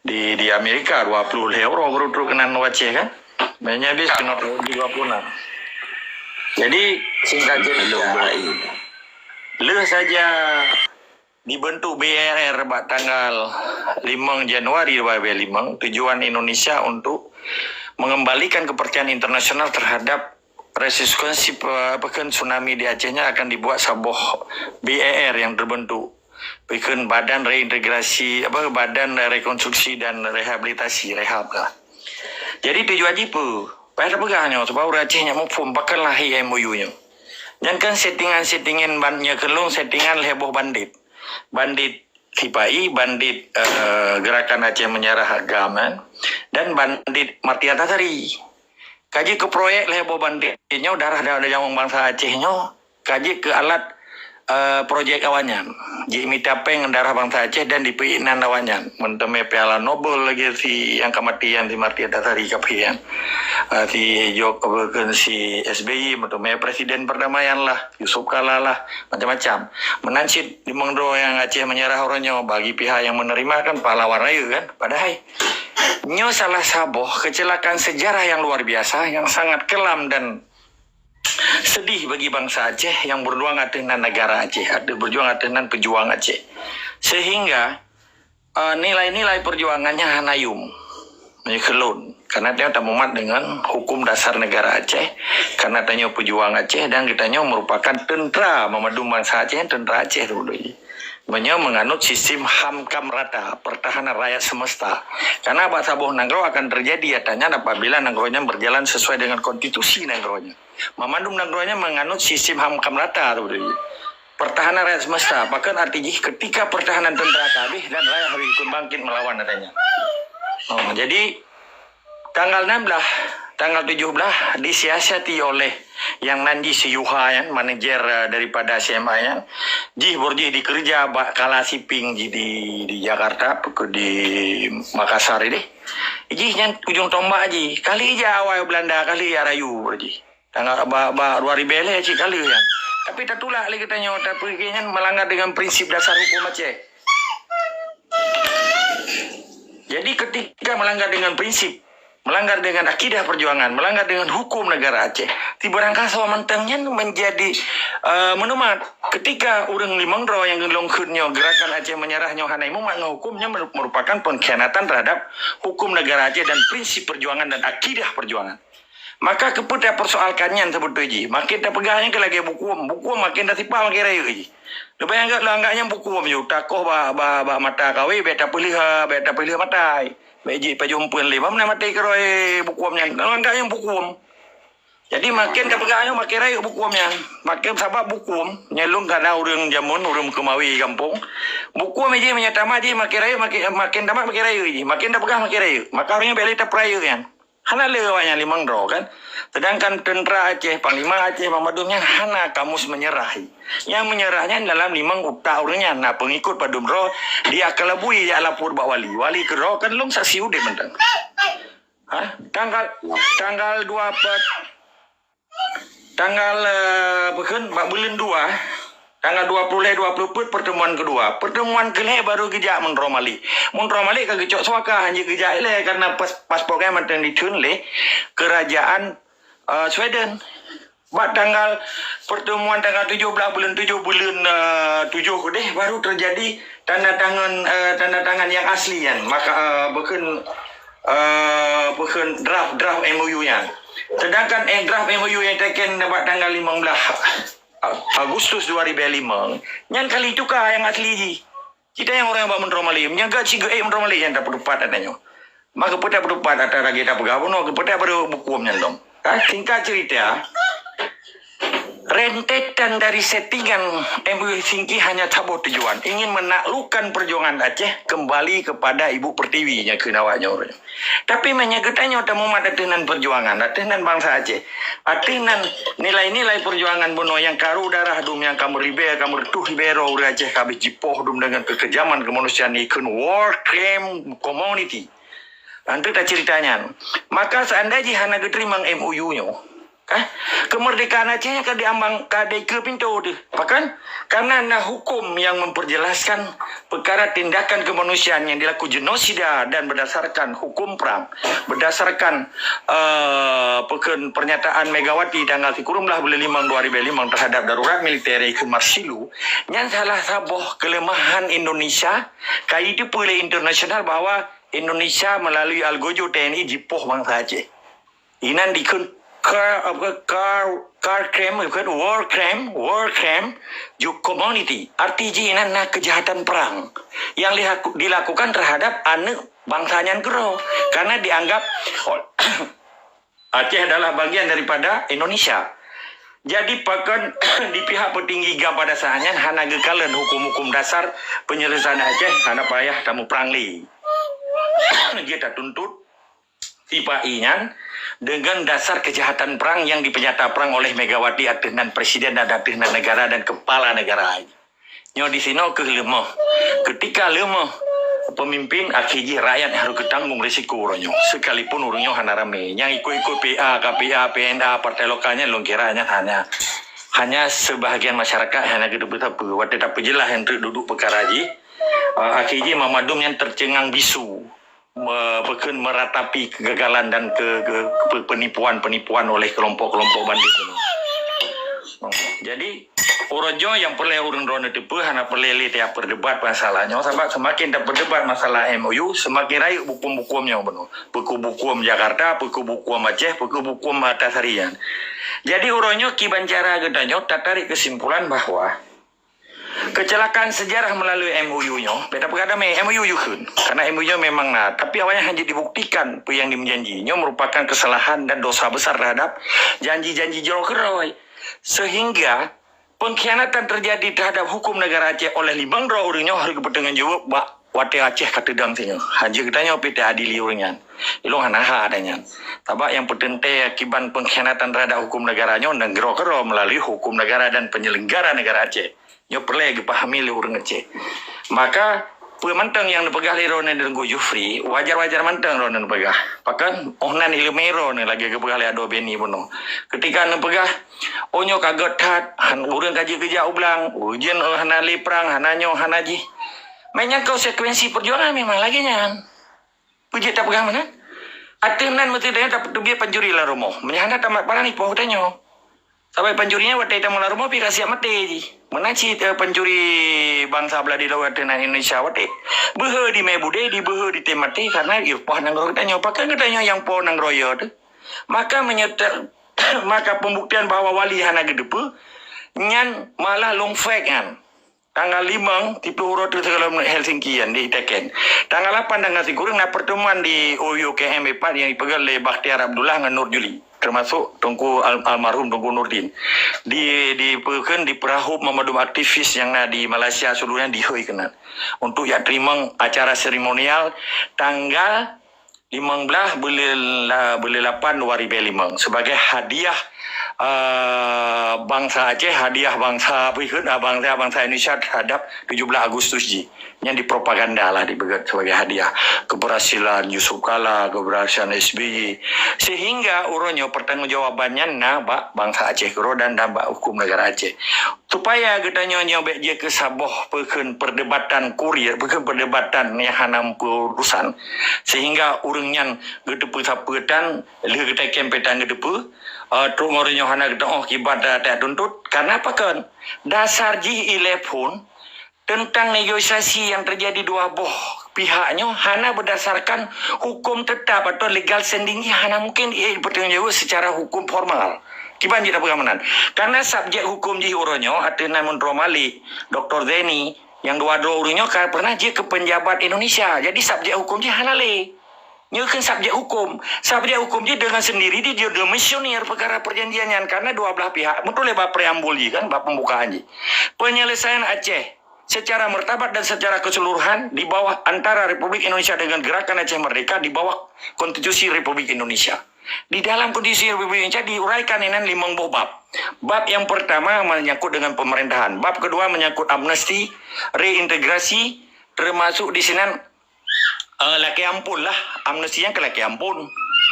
di, di Amerika, dua ploh lhèe uroe baru trok keunan u Aceh kan. Meunyoe habis keunoe trok di dua puluh enam. Jadi, singkat cerita, lheueh saja dibentuk B R R bak tanggal limong Januari dua ribèe limong, tujuan Indonesia untuk mengembalikan kepercayaan internasional terhadap resiliensi pe-, peukheun tsunami di Aceh nyan akan dibuat saboh B R R yang terbentuk. Peukheun Badan Reintegrasi, apa, Badan Rekonstruksi dan Rehabilitasi, rehab lah. Jadi tujuan jih peue? Payah tapeugah nyoe, sabab ureueng Aceh nyak muphom pakon lahé M O U nyoe. Nyan kan settingan-settingan ban-, nyoe keu lôn settingan lhèe boh bandit. Bandit sipa-i, bandit, eh, Gerakan Aceh Menyerah, GAM, kan, dan bandit Martia Tasari. Ka jeuet keu proyek lhèe boh bandit nyoe, darah da-, nyawöng bansa Aceh nyoe, ka jeuet keu alat, eh, projek awaknyan. Jimita péng darah bansa Aceh dan dipeuinan awaknyan. Meuteumé Piala Nobel lagèe si nyang ka maté nyan, si Martia Tasari ka phé nyan. Eh, si Jok-, apa, si S B Y, meuteumé Presiden Perdamaian lah, Yusuf Kala lah, macam-macam. Meunan cit limong droe nyang Aceh Menyerah uroe nyoe, bagi pihak nyang menerima kan pahlawan rayeuk kan. Padahai nyoe salah saboh kecelakaan sejarah yang luar biasa, yang sangat kelam dan sedih bagi bangsa Aceh yang berjuang ateueh nan negara Aceh, ateueh berjuang ateueh nan pejuang Aceh. Sehingga, eh, nilai-nilai perjuangannya hana yum. Meunyoe keu lôn, karena tanyoe tamumat dengan hukum dasar negara Aceh, karena tanyoe pejuang Aceh dan geutanyoe merupakan tentera meumandum bansa Aceh, tentera Aceh tu dulu. Meunyoe menganut sistem HAM KAM rata, pertahanan rakyat semesta. Karena bak saboh nanggroe akan terjadi, nyata nyan, apabila nanggroe nyan berjalan sesuai dengan konstitusi nanggroe nyan. Meumandum nanggroe nyan menganut sistem HAM KAM rata tu dulu. Pertahanan rakyat semesta, pakon arti jih ketika pertahanan tentera ka habéh dan rakyat harus ikut bangkit melawan, katanya. Oh, jadi tanggal enam belas, tanggal tujuh belas disiasati oleh nyang nan jih si Yuha nyan, manajer, eh, daripada C M I nyan. Jih baru jih dikeureuja bak Kala Shipping jih di, di Jakarta, peue di Makassar deh. Jih nyan ujong tombak jih. Kali jak awai Belanda, kali jak rayu baru jih. Tanggal ba, ba dua ribèe lhèe cit kali nyan. Tapi tatulak lé geutanyoe, tapi nyan melanggar dengan prinsip dasar hukum Aceh. Jadi ketika melanggar dengan prinsip, melanggar dengan akidah perjuangan, melanggar dengan hukum negara Aceh, di barangkasoe mantong nyan menjadi, eh, meunumat. Ketika ureueng limong droe nyang geulong kheun nyoe, Gerakan Aceh Menyerah nyoe hana imumat ngon hukum, nyan merupakan pengkhianatan terhadap hukum negara Aceh dan prinsip perjuangan dan akidah perjuangan. Maka keupeue tapersoalkan nyan seubeutoe jih? Makin tapeugah nyan keu lagèe bukom. Bukom makin tasipah makin rayeuk jih. Leubeh anggap lôn anggap nyan bukom ju. Takoh bak, bak, bak mata kawé, bèk tapeuleuha, bèk tapeuleuha matai. Bèk jih pajoh empeuen lé. Bak meunan maté keudroe bukom nyan. Lôn anggap nyan bukom. Jadi makin tapeugah nyan makin rayeuk bukom nyan. Makin sabab bukom, nyan lôn kana ureueng jameun, ureueng keumawe gampông. Bukom jih meunyo tamat jih makin rayeuk, makin, makin tamat makin rayeuk jih. Makin tapeugah makin rayeuk. Maka ureueng nyan bèk lé tapeurayeuk nyan. Hana le awaknyan limong droe kan. Sedangkan tentera Aceh, panglima Aceh, Muhammad Dum nyan hana kamus menyerah. Nyang menyerah nyan dalam limong utak ureueng nyan. Na peungikut padum droe, dia kalabui jak lapor bak wali. Wali keudroe kan lôn saksi udép mantong. Ha? Tanggal, tanggal dua peuet, tanggal, eh, peue kheun, bak buleuen dua, tanggal dua puluh lhèe dua puluh peuet pertemuan kedua. Pertemuan keulhèe baru geujak Munro Malik. Munro Malik ka geucok suaka, hanjeuet geujak ilèe karena pas-, paspor nyan mantong ditheun lé kerajaan, eh, Sweden. Bak tanggal pertemuan tanggal tujoh blah buleuen tujoh, buleuen, eh, tujoh keudeh baru terjadi tanda tangan, eh, tanda tangan yang asli nyan. Maka, eh, peue kheun, eh, peue kheun draft, draft M O U nyan. Sedangkan, eh, draft M O U nyang teken bak tanggal limong blah Agustus dua ribèe limong, nyan ka lheueh tuka nyang asli jih. Cit tanyong ureuëng bak Meuntroe Malem, nyang ka cit geuék Meuntroe Malem nyang tapeutupat ata nyoe. Maka peue tapeutupat ata lagée tapeugah bunoe, keu peue tapeureuet buku nyan lom. Ka singkat cerita, rentetan dari settingan M O U Helsinki hanya saboh tujuan, ingin menaklukkan perjuangan Aceh kembali kepada ibu pertiwi nyang kheun awak nyoe. Tapi meunyoe geutanyoe tamumat ateueh nan perjuangan, ateueh nan bansa Aceh, ateueh nan nilai-nilai perjuangan bunoe nyang karu darah dum nyang ka meuribée, ka meureutoh ribée droe ureuëng Aceh ka habéh jipoh dum deungon keukejaman keumanusiaan ikheun war crime community. Nanti tacerita nyan. Maka seandai jih hana geuteurimong M O U nyoe, Kah? Kemerdekaan Aceh nyan ka diambang, ka dikeue pintoe teuh. Pakon? Karena na hukum yang memperjelaskan perkara tindakan kemanusiaan yang dilaku genosida dan berdasarkan hukum perang, berdasarkan uh, pernyataan Megawati tanggal sikureueng belas bulan limong dua ribu limong terhadap darurat militer ikheun marsilu, nyan salah saboh kelemahan Indonesia ka jiteupeue lé internasional bahwa Indonesia melalui Algojo T N I jipoh bansa Aceh. Inan dikheun car apa car car crime, dikheun war crime, war crime, ju community. Arti jih inan na kejahatan perang yang dilakukan terhadap aneuk bangsa nyan keudroe karena dianggap Aceh adalah bagian daripada Indonesia. Jadi pakon di pihak petinggi GAM pada saat nyan hana geukalon hukum-hukum dasar penyelesaian Aceh hana payah tamuprang lé. Jih tatuntut sipa-i nyan dengan dasar kejahatan perang yang dipenyata perang oleh Megawati ateueh nan presiden dan ateueh nan negara dan kepala negara. Nyoe di sinoe keuh leumoh. Ketika leumoh pemimpin, akhé jih rakyat harus geutanggung risiko uroe nyoe. Sekalipun uroe nyoe hana ramé. Nyang ikut-ikut P A, K P A, P N A, partai lokal nyan lôn kira nyan hanya hanya sebahagian masyarakat hana geuteupeue sapeue. Watée tapeujeulaih enteuk duduk peukara jih, akhé jih mamandum nyan tercengang bisu. Pakon meratapi kegagalan dan ke, ke, ke penipuan-penipuan oleh kelompok-kelompok bandit ini. Jadi uroe nyoe nyang peureulée ureuëng droeneuh teupeue hana peureulée lé taperdebat masalah nyoe sabab seumaken taperdebat masalah M O U seumaken rayeuk bukom-bukom nyoe bunoe. Peue keuh bukom Jakarta, peue keuh bukom Aceh, peue keuh bukom Antasari nyan. Jadi uroe nyoe kiban cara geutanyoe tatarék keusimpulan bahwa kecelakaan sejarah melalui M O U nyoe, beda peugah damé M O U jukheun. Karena M O U nyoe memang na, tapi awaknyan hana dibuktikan peue nyang dijanji. Nyoe merupakan kesalahan dan dosa besar terhadap janji-janji jroh keudroe. Sehingga pengkhianatan terjadi terhadap hukum negara Aceh oleh limong droe ureuëng nyoe harus geupeutanggung jaweueb bak watée Aceh ka teudong singoh. Hana geutanyoe pih teuadili ureuëng nyan. Ilong hana hak ada nyan. Sabab nyang peuteuntée akibat pengkhianatan terhadap hukum negara nyoe nanggroe keudroe melalui hukum negara dan penyelenggara negara Aceh. Nyoe peureulée geupahami lé ureuëng Aceh. Maka peue mantong nyang neupeugah lé droeneuh Teungku Jufri, wajar-wajar mantong droeneuh neupeugah. Pakon oh nan ileumé droeneuh lagée geupeugah lé Ado Beni bunoe. Ketika neupeugah, oh nyoe ka gét that, han ureuëng ka jeuet geujak u blang, ujeuen hana lé prang, hana nyoe, hana jih. Meunyan konsekuensi perjuangan memang lagée nyan. Peue jeuet tapeugah meunan? Ateueh nan meuteudeh tapeuteubiet pancuri lam rumoh. Meunyoe hana tamat barang ipoh tanyoe. Sabab pancuri nyan watée tamong lam rumoh pih ka siap maté jih. Meunan cit eh, pancuri bansa Beuladi Laôt ateueh nan Indonesia watée. Beuhe di mé budé, dibeuhe di tem maté karena ipoh nanggroe geutanyoe. Pakon geutanyoe nyang poh nanggroe yo teuh. Maka meunyoe maka pembuktian bahwa wali hana geuteupeue nyan malah long fake nyan. Tanggal limong, tiplôh uroe teuh sigohlom Helsinki nyan di Tekén. Tanggal lapan tanggal sikureueng na pertemuan di O U K M Epat nyang dipeugét lé Bakhtiar Abdullah ngon Nur Juli, termasuk Teungku al, almarhum Teungku Nurdin. Di di peukheun di peurahop mamandum aktivis nyang na di Malaysia seluruh nyan dihôi keunan untuk jak teurimong acara seremonial tanggal limong belas bulan la- bulan lapan dua ribu lima sebagai hadiah uh, bangsa Aceh, hadiah bangsa apa ikut uh, bangsa bangsa Indonesia terhadap tujuh belas Agustus ji. Yang dipropaganda lah dipeugét sebagai hadiah keberhasilan Yusuf Kala, keberhasilan S B Y. Sehingga uroe nyoe pertanggungjawaban nyan na bak bangsa Aceh keudroe dan, dan bak hukum negara Aceh. Supaya geutanyoe nyoe bék jeuet keu saboh peukheun perdebatan kurir, peukheun perdebatan nyang hana meupeue urusan, sehingga ureuëng nyan geuteupeue sapeue tan lheueh geutekén pih tan geuteupeue, uh, trok ngon ureuëng nyoe hana geuteuoh kiban tajak tuntut. Karena pakon? Dasar jih ilée phon tentang negosiasi yang terjadi dua boh pihak nyoe hana berdasarkan hukum tetap atau legal standing jih hana mungkin dipertanggungjawab secara hukum formal. Kiban jih tapeugah meunan. Karena subjek hukum jih uroe nyoe ateueh nan Meuntroe Malik, Doktor Zaini, Nyang dua droe ureuëng nyoe ka pernah jeuet keu peunjabat Indonesia. Jadi subjek huköm jih hana lé. Nyoe kheun subjek huköm. Subjek huköm jih dengan sendiri di, di, demisionir peukara perjanjian nyan karena dua belah pihak. Beutôi lé bak preambul jih kan, bak pembukaan jih. Penyelesaian Aceh secara martabat dan secara keseluruhan di bawah antara Republik Indonesia dengan Gerakan Aceh Merdeka di bawah Konstitusi Republik Indonesia. Di dalam Konstitusi Republik Indonesia diuraikan inan limong boh bab. Bab yang pertama menyangkut dengan pemerintahan. Bab kedua menyangkut amnesti, reintegrasi, termasuk di sinan eh, lakée ampôn lah. Amnesti nyan keu lakée ampôn.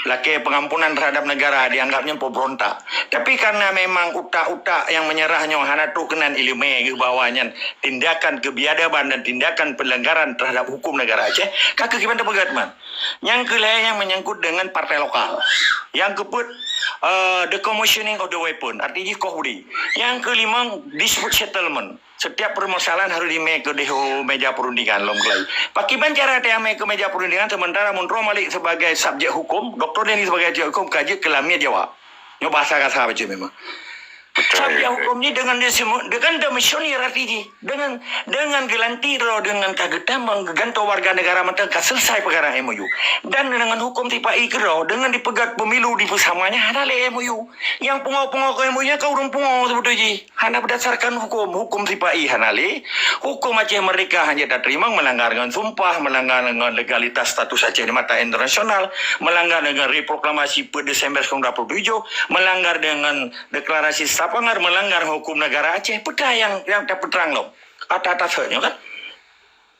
Lakée pengampunan terhadap negara dianggapnya pemberontak. Tapi karena memang utak-utak yang menyerah nyoe hana trok keunan ileumé geuh bahwa nyan tindakan kebiadaban dan tindakan pelanggaran terhadap hukum negara Aceh, ka keuh kiban teupeugét man. Nyang keulhée nyang menyangkut dengan partai lokal. Nyang keupeuet, eh, decommissioning of the weapon, arti jih koh budi. Nyang keulimong, dispute settlement. Setiap permasalahan harus dimé keudéh u meja perundingan lom keulai. Pakiban cara teuamé keu meja perundingan sementara Munro Malik sebagai subjek hukum, Doktor Denis sebagai subjek hukum ka jeuet keu lamiet Jawa. Nyoe bahasa kasa bacut memang. Subjek hukum ni dengan dia semua, dengan dia misionir arti jih. Dengan, dengan gelanti droe, dengan ka geutamong geugantoe warga negara mantong ka selesai peukara M O U. Dan dengan hukum sipa-i keudroe, dengan dipeugét pemilu dipeusamanya hana lé M O U. Nyang pungo-pungo keu M O U nyan ka ureuëng pungo sibeutôi jih. Hana berdasarkan hukum. Hukum sipa-i hana lé. Hukum Aceh Merdeka hana tateurimong melanggar dengan sumpah, melanggar dengan legalitas status Aceh di mata internasional, melanggar dengan reproklamasi peuet Desember sembilan belas dua puluh tujuh, melanggar dengan deklarasi Stavanger, melanggar hukum negara Aceh. Peue nyang, nyang tapeutrang lom. Atas-atas nyoe kan.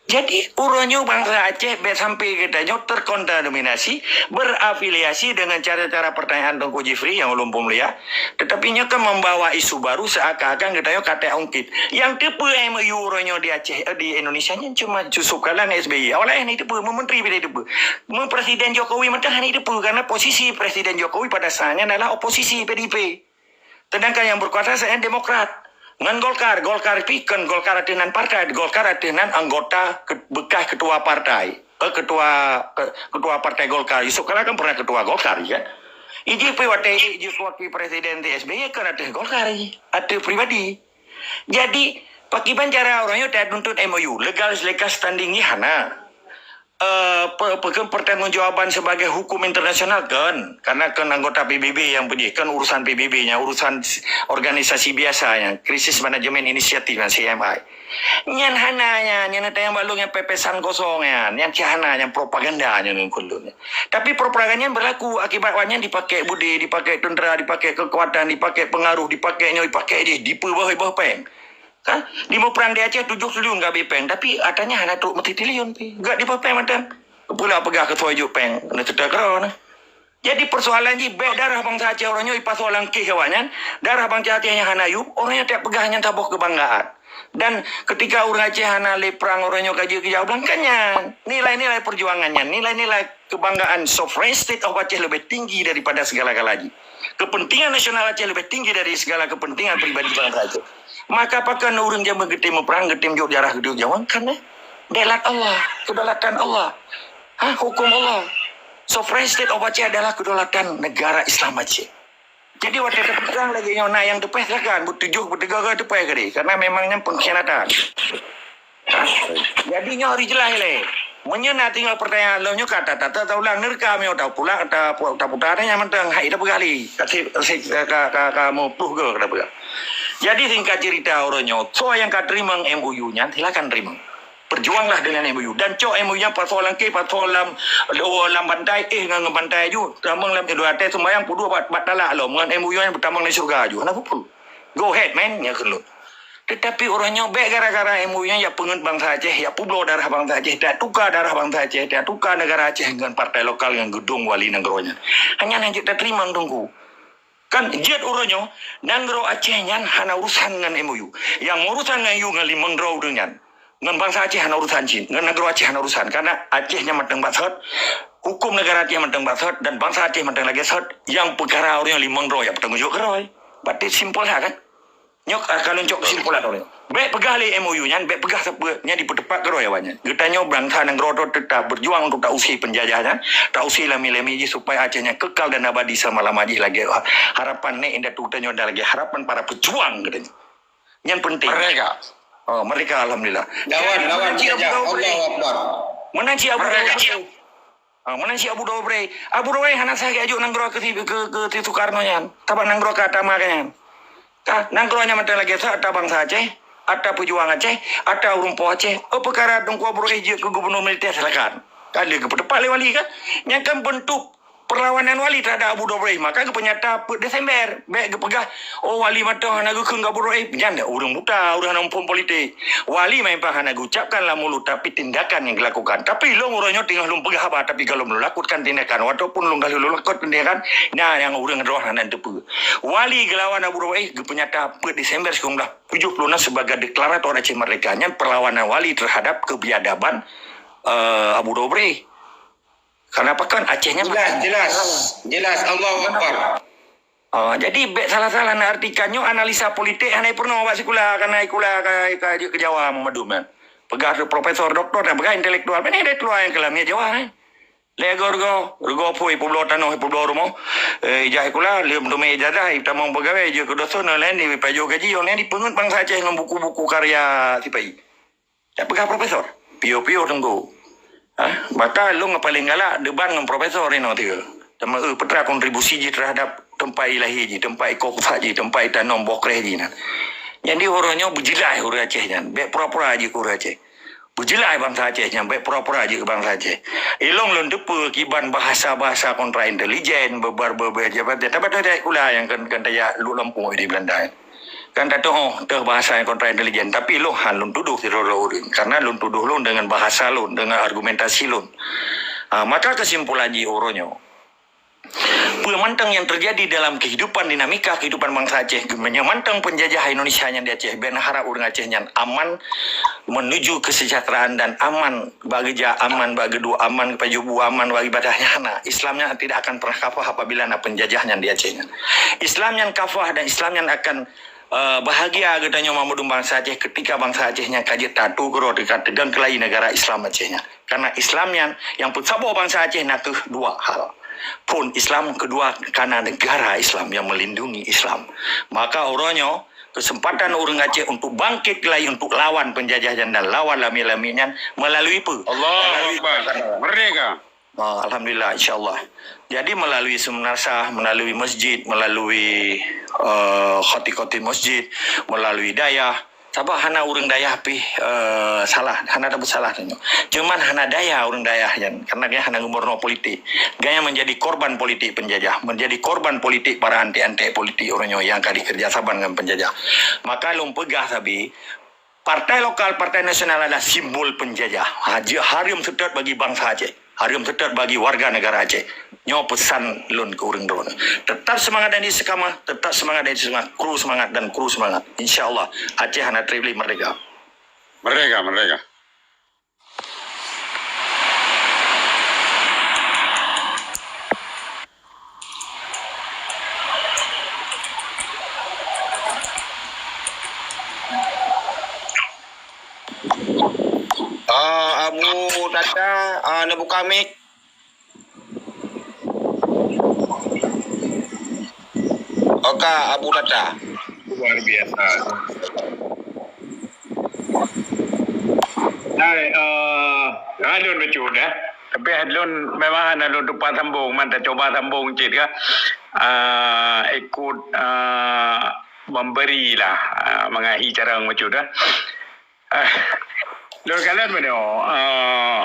Jadi, uroe nyoe bansa Aceh bék sampai geutanyoe terkontaminasi, berafiliasi dengan cara-cara pertanyaan Teungku Jeffrey nyang ulôn peumulia. Tetapi nyoe kan membawa isu baru seakan-akan geutanyoe ka taungkit. Nyang teupeue M O U uroe nyoe di Aceh, eh, di Indonesia nyan cuma Yusuf Kalla ngon S B Y. Awak laén hana teupeue, meu menteri pih hana teupeue. Meu Presiden Jokowi mantong hana teupeue, karena posisi Presiden Jokowi pada saat nyan adalah oposisi P D I P. Sedangkan nyang berkuasa saat nyan Demokrat. Ngon Golkar, Golkar pih kon Golkar ateueh nan partai, Golkar ateueh nan anggota ke-, bekas ketua partai. Eh, ketua, ke-, ketua partai Golkar. Yusuf Kalla kan pernah ketua Golkar, kan? Iji pih watée jeuet keu wakil presiden di S B Y kan ateueh Golkar, ateueh pribadi. Jadi, pakiban cara uroe nyoe tatuntut M O U, legal, legal standing nyan hana. Eh, pe-, pe-, kan pertanggungjawaban sebagai hukum internasional kan, karena kan anggota P B B nyang peujeuet, kan urusan P B B nyan, urusan s-, organisasi biasa nyan, Crisis Management Initiative nyan, C M I. Nyan hana nyan, nyan tayang balong nyang pepesan kosong nyan, nyan cit hana, nyan propaganda nyan ngon kulun. Tapi propaganda nyan berlaku akibat awak nyan dipakai budi, dipakai tentera, dipakai kekuatan, dipakai pengaruh, dipakai nyoe, dipakai jih, dipeubeuh-beuh péng. Kan? Di muprang di Aceh tujoh triliun ka abéh péng, tapi atra nyan hana trok meutriliun pih. Gak di péng mantong. Pula peugah keu soe jok péng, keuneuk teuka keudroe nah. Jadi persoalan jih bék darah bansa Aceh uroe nyoe ipasoe lam kéh awak nyan, darah bansa Aceh nyang hana yub, uroe nyoe tajak peugah nyan saboh keubanggaan. Dan ketika ureuëng Aceh hana lé prang uroe nyoe ka jeuet keu jak u blang, kan nyan nilai-nilai perjuangan nyan, nilai-nilai kebanggaan sovereign state of Aceh lebih tinggi daripada segala-gala jih. Kepentingan nasional Aceh lebih tinggi dari segala kepentingan pribadi bansa Aceh. Maka pakon ureuëng jameun geutem muprang, geutem jok darah, geutem jok nyawöng? Karena daulat Allah, kedaulatan Allah. Ha, hukum Allah. Sovereign state of Aceh adalah kedaulatan negara Islam Aceh. Jadi watée tapeutrang lagée nyoe na nyang teupeh silakan, beutujoh, beutiga ka teupeh keudeh, karena memang nyan pengkhianatan. Jadi nyoe harus jeulaih lé. Meunyoe na tinggai pertanyaan lom nyoe ka ta-, ta-, ta-, taulang neureuka meunyoe tapulang, ta-, taputar nyan mantong hai tapeugah lé. Ka si-, si-, ka, ka, ka meupluh ke tapeugah. Jadi singkat cerita uroe nyoe, soe nyang ka teurimong M O U nyan silakan teurimong. Perjuanglah dengan M O U. Dan cok M O U nyan pasoe lam kéh, pasoe lam, lam bantai, éh ngon, ngon bantai aju. Tamong lam dua até sumbayang peuduek bak, bak talak lom. Ngon M O U nyan beutamong lam syeuruga aju. Hana peue-peue. Go ahead, man, nyan keuneuk. Tetapi uroe nyoe bék gara-gara M O U nyan jak peungeut bansa Aceh, jak peubloe darah bansa Aceh, jak tuka darah bansa Aceh, jak tuka negara Aceh ngon partai lokal ngon geudong wali nanggroe nyan. Hanya nyan jeuet tateurimong Teungku. Kan jeuet uroe nyoe, nanggroe Aceh nyan hana urusan ngon M O U. Nyang urusan ngon M O U ngon limong droe ureuëng nyan. Ngon bansa Aceh hana urusan cit, ngon nanggroe Aceh hana urusan. Karena Aceh nyan mantong bak sot, hukum negara Aceh mantong bak sot, dan bansa Aceh mantong lagée sot, nyang peukara ureuëng nyan limong droe nyang peutanggong jaweueb keudroe. Berarti simpel that kan? Nyoe ka lôn cok kesimpulan droe. Bék peugah lé M O U nyan, bék peugah sapeue nyan dipeuteupat keudroe awak nyan. Geutanyoe bansa nanggroe droe teutap berjuang untuk tausé penjajah nyan, tausé lami-lami jih supaya Aceh nyan kekal dan abadi selama-lama jih lagée harapan nek indatu geutanyoe dan lagée harapan para pejuang geutanyoe. Nyan penting. Merdeka. Oh, merdeka, alhamdulillah. Lawan, lawan, meunan cit Abu Daud Brey. Allahu Akbar. Meunan cit Abu Daud Brey. Ha, meunan cit Abu Daud Brey. Abu Daud Brey hana sah geujok nanggroe keu si, keu, keu si Sukarno nyan. Tabang nanggroe ka atama ka nyan. Ka, nanggroe nyan mantong lagèe sa ata bansa Aceh, ata peujuang Aceh, ata ureueng po Aceh. Oh, peukara Teungku Abu Daud Brey jeuet keu gubernur militer, silakan. Ka lheueh geupeuteupat lé wali kan. Nyan kan bentuk perlawanan wali terhadap Abu Daud Brey. Maka geupeunyata peuet Desember. Bèk geupeugah, "Oh, wali mantong hana geukheun keu Abu Daud Brey." Nyan ureueng buta, ureueng hana muphom politik. Wali memang hana geucapkan lam mulut, tapi tindakan nyang geulakukan. Tapi lôn uroe nyoe teungoh lôn peugah haba, tapi goh lom lôn lakukan tindakan. Walaupun lôn goh lom lôn lakukan tindakan, nyan nyang ureueng droe hana teupeue. Wali geulawan Abu Daud Brey geupeunyata peuet Desember sikureueng blah tujoh puluh enam sebagai deklarator Aceh Merdeka. Nyan perlawanan wali terhadap kebiadaban, eh, Abu Daud Brey. Karena apa kan Aceh nyan jelas, jelas, jelas. Allahu Akbar. Ah, jadi bèk salah-salah na artikan nyoe analisa politik hana peurunoe bak sikula, karena sikula ka, ka jeuet keu Jawa meumandum kan. Peugah tu profesor, doktor, dan peugah intelektual. Mana intelektual nyang keulam ya Jawa kan? Lé rego-rego, rego phôi, peubloe tanoh, peubloe rumoh. Eh, ijazah sikula, lheueh meuteumé ijazah, itamong peugawée, jeuet keu dosen, laén di pajoh gaji, orang laén dipeungeut bansa Aceh ngon buku-buku karya sipai. Jak peugah profesor. Piôh-piôh teungku. Ha? Maka lôn nyang paleng galak debat ngon profesor inoe tiga. Teuma, eh, peue teuma kontribusi jih terhadap teumpat ilahé jih, teumpat iko pusat jih, teumpat itanom boh kreh jih nyan. Jadi uroe nyoe beujeulaih ureueng Aceh nyan. Bèk pura-pura jih keu ureueng Aceh. Beujeulaih bansa Aceh nyan. Bèk pura-pura jih keu bansa Aceh. Ilôn lôn teupeue kiban bahasa-bahasa kontra intelijen, bebar-bebar jabatan. Tapi ada sikula nyang kan, kan tajak luk lampôh di Belanda. Kan tatu'oh teuh bahasa nyang kontra intelijen, tapi lôn han lôn tudoh sidroe-droe ureueng, karena lôn tudoh lôn deungon bahasa lôn, deungon argumentasi lôn. Ha, maka kesimpulan jih uroe nyoe, peue mantong nyang terjadi dalam kehidupan, dinamika kehidupan bansa Aceh, meunyoe mantong penjajah Indonesia nyan di Aceh, bèk na harap ureueng Aceh nyan aman menuju kesejahteraan dan aman bak geujak, aman bak geuduek, aman pajoh bu, aman bak ibadah, nyan hana. Islam nyan tidak akan pernah kafah apabila na penjajah nyan di Aceh nyan. Islam nyan kafah dan Islam nyan akan, eh, bahagia geutanyoe mandum bansa Aceh ketika bansa Aceh nyan ka jeuet tatu keudroe teuka teudong keulayi negara Islam Aceh nyan. Karena Islam nyan nyang peusaboh bansa Aceh na kheueh dua hal. Phôn Islam, kedua karena negara Islam yang melindungi Islam. Maka uroe nyoe kesempatan ureueng Aceh untuk bangkit keulayi untuk lawan penjajah nyan dan lawan lamiet-lamiet nyan melalui peue? Allahu Akbar. Merdeka. Ah, alhamdulillah, insya-Allah. Jadi melalui Semenasah, melalui masjid, melalui, eh, khatib-khatib masjid, melalui dayah. Sabab hana ureueng dayah pih, eh, salah, hana tapeusalah tanyoe. Cuman hana daya ureueng dayah nyan, karena gobnyan hana geumeurunoe politik. Gobnyan menjadi korban politik penjajah, menjadi korban politik para antek-antek politik uroe nyoe nyang ka dikeureuja saban ngon penjajah. Maka lôn peugah sabe, partai lokal, partai nasional adalah simbol penjajah. Ha, jeuet hareuem seutôt bagi bansa Aceh. Hareuem seutôt bagi warga negara Aceh. Nyoe peusan lôn keu ureueng droeneuh. Tetap semangat dan istiqamah, tetap semangat dan istiqamah, kru semangat dan kru semangat. Insya Allah, Aceh hana treb lé, merdeka. Merdeka, merdeka. Ah, Abu Tata, ah, neubuka mic. Oka, Abu Tata. Luar biasa. Hai, eh, lôn bacut, eh. Tapi lôn memang hana lôn tupat sambung, man tacuba sambung cit ka. Eh, ikut, eh, memberi lah, eh, mangat hi cara bacut, eh. Eh, lôn kalon bunoe, eh,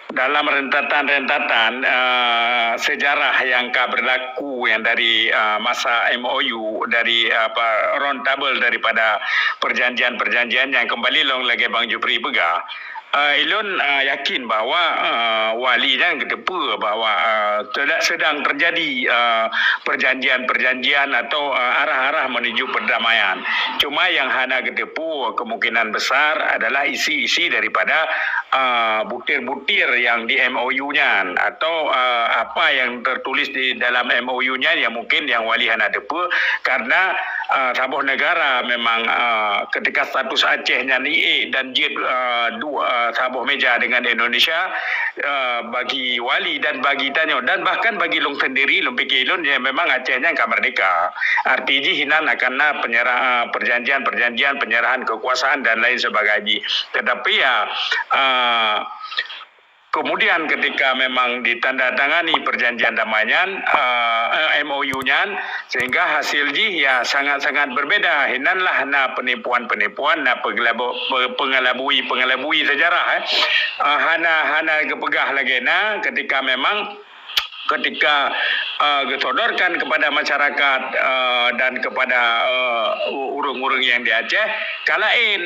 dalam rentatan-rentatan, eh, sejarah yang ka berlaku yang dari, eh, masa M O U, dari, apa, round table daripada perjanjian-perjanjian yang kembali lôn lagèe Bang Jupri peugah, eh, ilôn, eh, yakin bahwa, eh, wali nyan geuteupeue bahwa, eh, sedang, sedang terjadi, eh, perjanjian-perjanjian atau, eh, arah-arah menuju perdamaian. Cuma yang hana geuteupeue kemungkinan besar adalah isi-isi daripada, eh, butir-butir yang di M O U nyan atau, eh, apa yang tertulis di dalam M O U nyan yang mungkin yang wali hana teupeue karena Ah, saboh negara memang, ah, ketika status Aceh nyan iék dan jeuet, ah, dua, ah, saboh meja dengan Indonesia, ah, bagi wali dan bagi tanyoe dan bahkan bagi lôn sendiri, lôn pikir lôn, ya, memang Aceh nyan ka merdeka. Arti jih inan akan na penyerah, ah, perjanjian-perjanjian penyerahan kekuasaan dan lain sebagainya. Tetapi ya, ah, kemudian ketika memang ditandatangani perjanjian damai nyan, eh, M O U nyan, sehingga hasil jih ya sangat-sangat berbeda. Hinanlah na penipuan-penipuan, na pengelabo-, pe-, pengelabui-pengelabui sejarah, eh. Eh, hana, hana geupeugah lagée na ketika memang ketika, eh, gesodorkan kepada masyarakat, eh, dan kepada, eh, u-, ureuëng-ureuëng yang di Aceh, ka laén.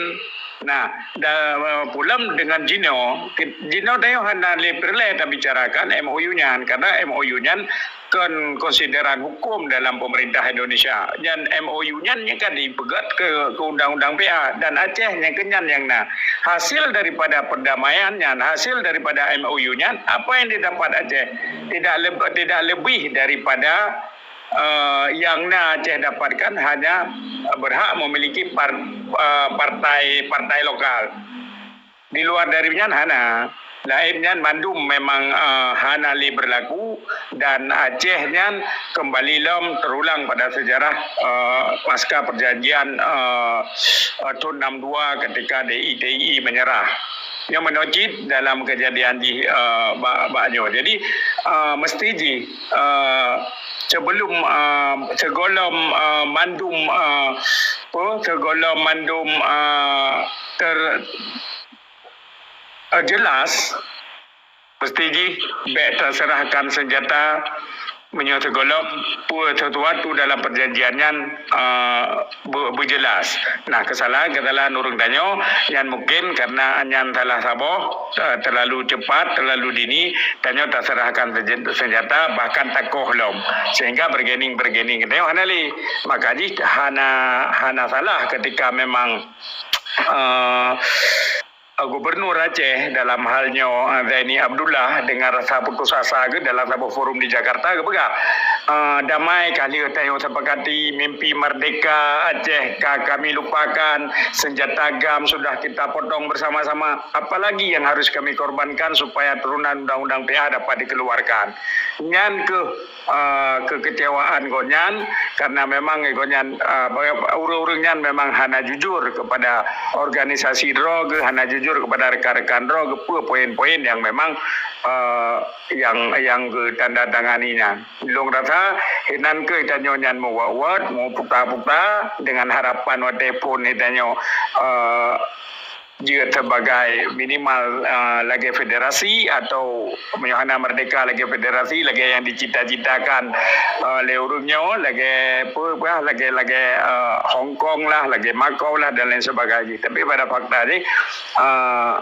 Nah, da-, eh, pulom dengan jinoe, ki-, jinoe tanyoe hana lé peureulée tabicarakan M O U nyan, karena M O U nyan kon konsideran hukum dalam pemerintah Indonesia. Nyan M O U nyan nyang ka dipeugét ke, ke undang-undang P A dan Aceh nyang keunyan nyang na. Hasil daripada perdamaian nyan, hasil daripada M O U nyan, apa yang didapat Aceh? Tidak leb-, tidak lebih daripada, eh, yang na Aceh dapatkan, hanya berhak memiliki par-, eh, partai, partai lokal. Di luar dari nyan hana. Laén nyan mandum memang, eh, hana lé berlaku dan Aceh nyan kembali lom terulang pada sejarah, eh, pasca perjanjian, eh, eh, tahun enam dua ketika D I T I menyerah. Nyoe meunoe cit dalam kejadian jih, eh, bak, bak nyoe. Jadi, eh, mesti jih, eh, sebelum, eh, segolom, eh, mandum, eh, apa, segolom mandum, eh, ter-, eh, jelas, mesti jih bék taserahkan senjata meunyoe sigolom peue sesuatu dalam perjanjian nyan, eh, be-, beujelas. Nah, kesalahan-kesalahan ureuëng tanyoe nyan mungkin karena nyan salah saboh, eh, terlalu cepat, terlalu dini, tanyoe taserahkan senja-, senjata, bahkan takoh lom. Sehingga bargaining-bargaining tanyoe hana lé. Maka jih hana, hana salah ketika memang, eh, Gubernur Aceh dalam hal nyoe, eh, Zaini Abdullah, dengan rasa putus asa geuh dalam saboh forum di Jakarta geupeugah, eh, damai ka lheueh tanyoe sepakati, mimpi merdeka Aceh ka kami lupakan, senjata GAM sudah kita potong bersama-sama, apalagi yang harus kami korbankan supaya turunan undang-undang P A dapat dikeluarkan. Nyan keuh, eh, kekecewaan gobnyan, karena memang gobnyan, eh, ureuëng-ureuëng nyan memang hana jujur kepada organisasi droe geuh, hana jujur kepada rekan-rekan droe geuh, peue poin-poin yang memang, eh, yang, yang geutandatangani nyan. Lôn rasa, hinan keuh tanyoe nyan meuwot-wot, meuputa-puta, dengan harapan watée phon tanyoe, eh, jeuet sebagai minimal, ah, lagée federasi atau meunyoe hana merdeka lagée federasi, lagée yang dicita-citakan, ah, lé ureuëng nyoe, lagée peue bah, lagée, lagée, ah, Hong Kong lah, lagée Makau lah dan lain sebagainya. Tapi pada fakta jih, ah,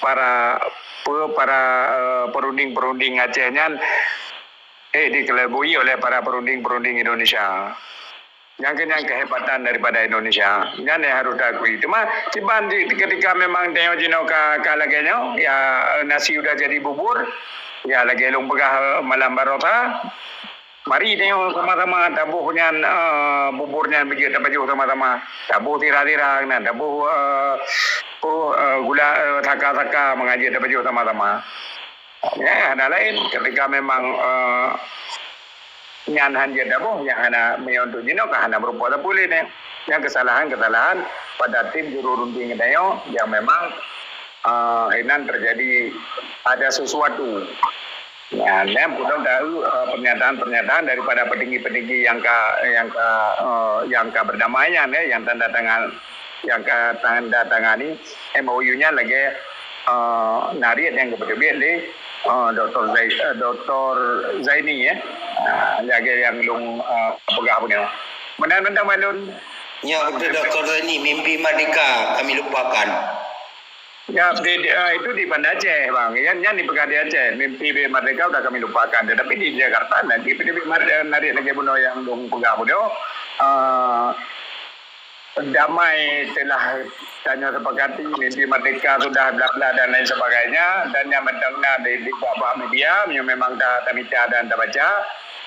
para, peue, para, eh, perunding-perunding Aceh nyan, eh, dikelabui oleh para perunding-perunding Indonesia. Nyang keuh nyan kehebatan daripada Indonesia. Nyan yang harus diakui. Cuma, kiban di, ketika memang tanyoe jinoe ka, ka lagée nyoe, ya, nasi udah jadi bubur, ya, lagée lôn peugah, eh, malam baroesa, mari tanyoe sama-sama taboh nyan, eh, bubur nyan beujeuet tapajoh sama-sama. Taboh sira-sira, nah, taboh, eh, oh, eh, gula, eh, saka-saka mangat jeuet tapajoh sama-sama. Ya, hana laén. Ketika memang, eh, nyan han jeuet taboh, nyang hana meunyoe untuk jinoe ka hana meurumpok sapeue lé nyan. Nyang kesalahan-kesalahan pada tim juru runding tanyoe yang memang, eh, inan terjadi ada sesuatu. Ya, dan pudong tahu, eh, pernyataan-pernyataan daripada petinggi-petinggi yang ka, yang ka, eh, yang ka berdamai nyan, eh, yang tanda tangan, yang ka tanda tangani M O U nyan lagée, eh, nariet nyang geupeuteubiet lé, eh, Doktor Zai-, eh, Doktor Zaini, eh. Ah, lagée nyang lôn, eh, peugah bunoe. Meunan mantong, Mak Lôn. Ya, betul, Doktor Zaini, mimpi merdeka kami lupakan. Ya, di, di, ah, itu di Banda Aceh, Bang. Nyan, nyan dipeugah di Aceh. Mimpi merdeka udah kami lupakan. Tetapi di Jakarta nanti mimpi merdeka nariet lagée bunoe nyang lôn peugah bunoe. Ah, damai telah tanyoe sepakati, mimpi merdeka sudah bla bla dan lain sebagainya, dan nyang mantong na di, di bak-bak media, yang memang ta-, tamita dan tabaca,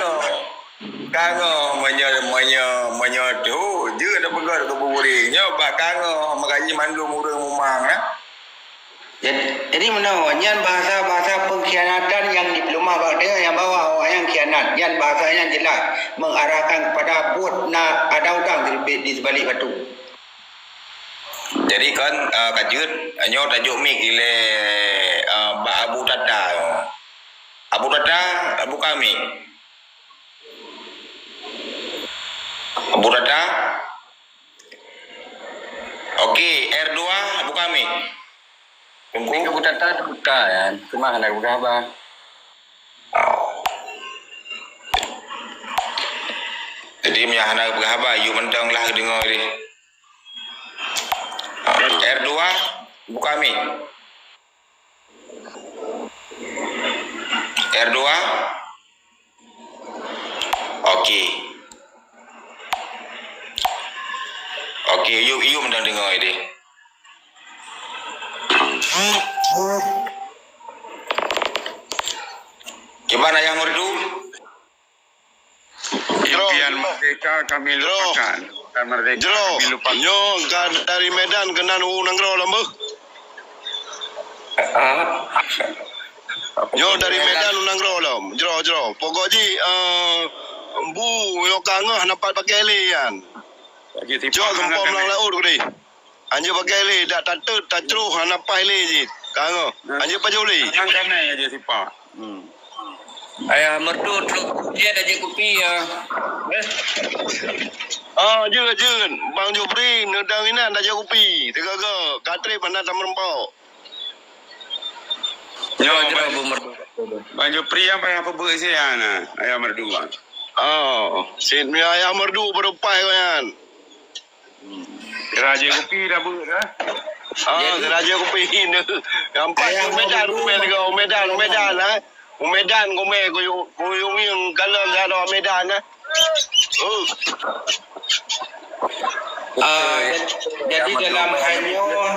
kangoh. Kangoh meunyoe, meunyoe, meunyoe tu, jeuet tapeugah keu buburéng. Nyoe bak kangoh, makajih mandum ureuëng mumang, nah. Jad-, jadi meunoe, nyan bahasa-bahasa pengkhianatan nyang dipeuleumah bak tanyoe nyang bahwa awaknyan khianat. Nyan bahasa nyan jeulaih mengarahkan kepada buet na ada udang di, di sebalik batu. Jadi kan, ah, ka jeuet, nyoe tajok mik ilée, ah, bak Abu Tata. Abu Tata, buka mik. Abu Tata. Okey, R dua, buka mik. Teungku. Abu Tata teubuka, ya. Cuma hana geupeugah haba. Oh. Jadi, meunyo hana geupeugah haba, yue mantong lah geudeungoe deh. R dua, buka mik. R dua. Okey. Okey, yue, yue mantong deungoe deh. Kiban Ayah Merdu? Impian merdeka kami lupakan. Dan merdeka kami lupakan. Nyoe ka dari Medan keunan u nanggroe lom beuh. Ah. Nyoe dari Medan u nanggroe lom. Jroh, jroh. Pokok jih, eh, bu nyoe ka ngeuh hana pat pakai lé nyan. Jroh geumpom lam laôt keudeh. Anjeuk pakai lé, dak tateut, tacroh, hana paih lé jih. Ka ngeuh. Anjeuk pajoh lé. Nyang kanai aja sipa. Hmm. Ayah Merdu trok dia dah jeuet kupi ya. Eh? Ah, jeuet, jeuet. Bang Jupri neudang inan dah jeuet kupi. Teugaga, gatrip hana tameureumpok. Nyoe, Bang Jupri yang payah peubeut sian, Ayah Merdu. Oh, sit mi Ayah Merdu berupai ko nyan. Raja kupi dah beuet dah. Ah, raja kupi ni. Nampak Medan, Medan, Medan, Medan, eh. Medan, Medan, kuyueng, kuyueng kalon dah Medan, eh. Oh. Ah, jadi dalam hal nyoe,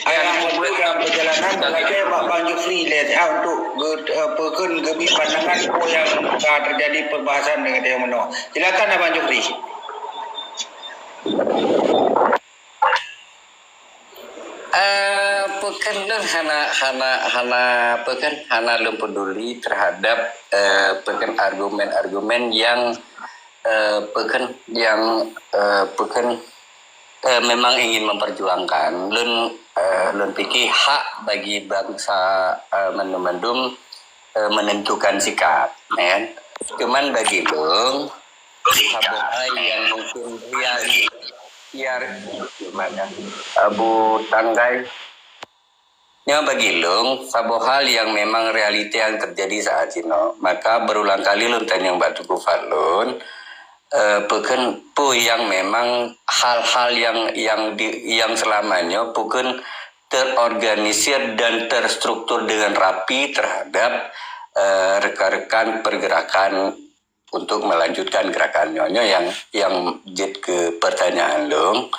Ayah Merdu dalam perjalanan, bagaimana Bang Jufri lihat, ha, untuk ge-, eh, peukheun geubi pandangan apa yang ka terjadi perbahasan dengan dia menoe. Silakan Abang Jufri. Eh, peukheun lôn hana, hana, hana, peukheun hana lôn peduli terhadap, eh, peukheun argumen-argumen yang, eh, peukheun yang, eh, peukheun, eh, memang ingin memperjuangkan. Lôn, eh, lôn pikir hak bagi bansa, eh, mandum-mandum, eh, menentukan sikap, ya kan? Cuman bagi lôn, saboh hai yang mungkin real, biar gimana? Abu Tanggai. Nyoe bagi lôn, saboh hal yang memang realita yang terjadi saat ini. Maka berulang kali lôn tanyong bak Teungku Fadlun, eh, peukheun peue yang memang hal-hal yang, yang di, yang selama nyoe peukheun terorganisir dan terstruktur dengan rapi terhadap, eh, rekan-rekan pergerakan untuk melanjutkan gerakan nyoe. Nyoe yang, yang jeuet keu pertanyaan lôn,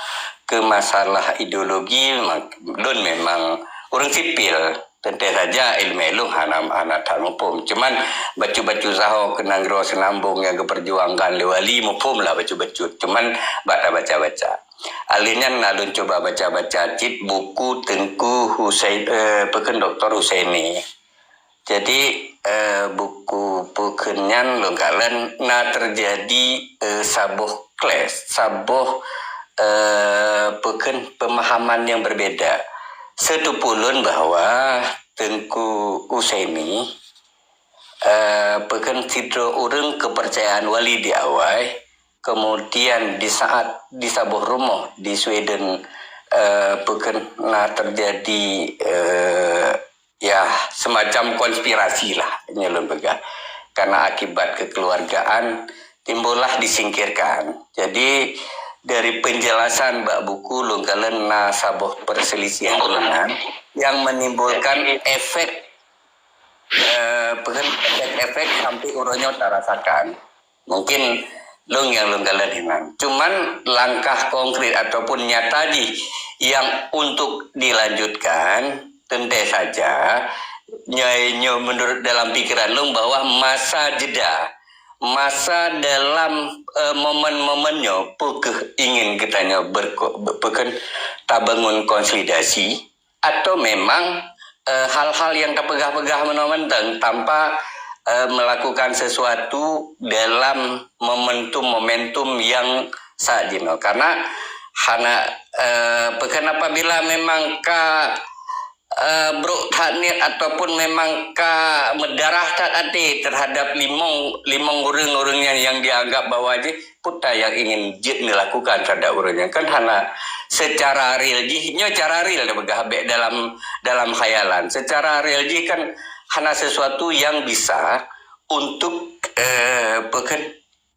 keu masalah ideologi, mak-, lôn memang ureuëng sipil, teuntée saja iéleumé lôn hana, hana that muphom. Cuman bacut-bacut saho keu nanggroe Seunambong nyang geuperjuangkan lé Wali, muphom lah bacut-bacut. Cuman bak tabaca-baca. Aleuh nyan na lôn cuba baca-baca cit buku Teungku Husain, eh, peukheun Doktor Husaini. Jadi, eh, buku peukheun nyan lôn kalon na terjadi, eh, saboh clash, saboh, eh, peukheun pemahaman yang berbeda. Setupu lôn bahwa Teungku Usaimi, eh, peukheun sidroe ureuëng keupeurcayaan wali di awai, kemudian di saat di saboh rumoh di Sweden, eh, peukheun na terjadi, eh, ya, semacam konspirasi lah, nyoe lôn peugah. Karena akibat kekeluargaan, timbullah disingkirkan. Jadi, dari penjelasan bak buku, lôn kalon na saboh perselisihan iman yang menimbulkan efek, eh, peukheun efek-efek sampai uroe nyoe tarasakan. Mungkin lôn nyang lôn kalon inan. Cuman langkah konkret ataupun nyata jih yang untuk dilanjutkan, teuntée saja, nyoe, nyoe menurut dalam pikiran lôn bahwa masa jeda, masa dalam, eh, momen-momen nyoe, peukeuh ingin geutanyoe berko-, be-, peukheun tabangun konsolidasi, atau memang, eh, hal-hal yang tapeugah-peugah meunoe mantong tanpa, eh, melakukan sesuatu dalam momentum-momentum yang saat jinoe. Karena hana, eh, peukheun apabila memang ka, eh, brok that niet ataupun memang ka meudarah that até terhadap limong, limong ureuëng-ureuëng yang, yang dianggap bahwa jih peue nyang ingin jeuet dilakukan terhadap ureuëng nyan kan hana secara real jih, nyoe cara real tapeugah bék dalam, dalam khayalan. Secara real jih kan hana sesuatu yang bisa untuk, eh, peukheun,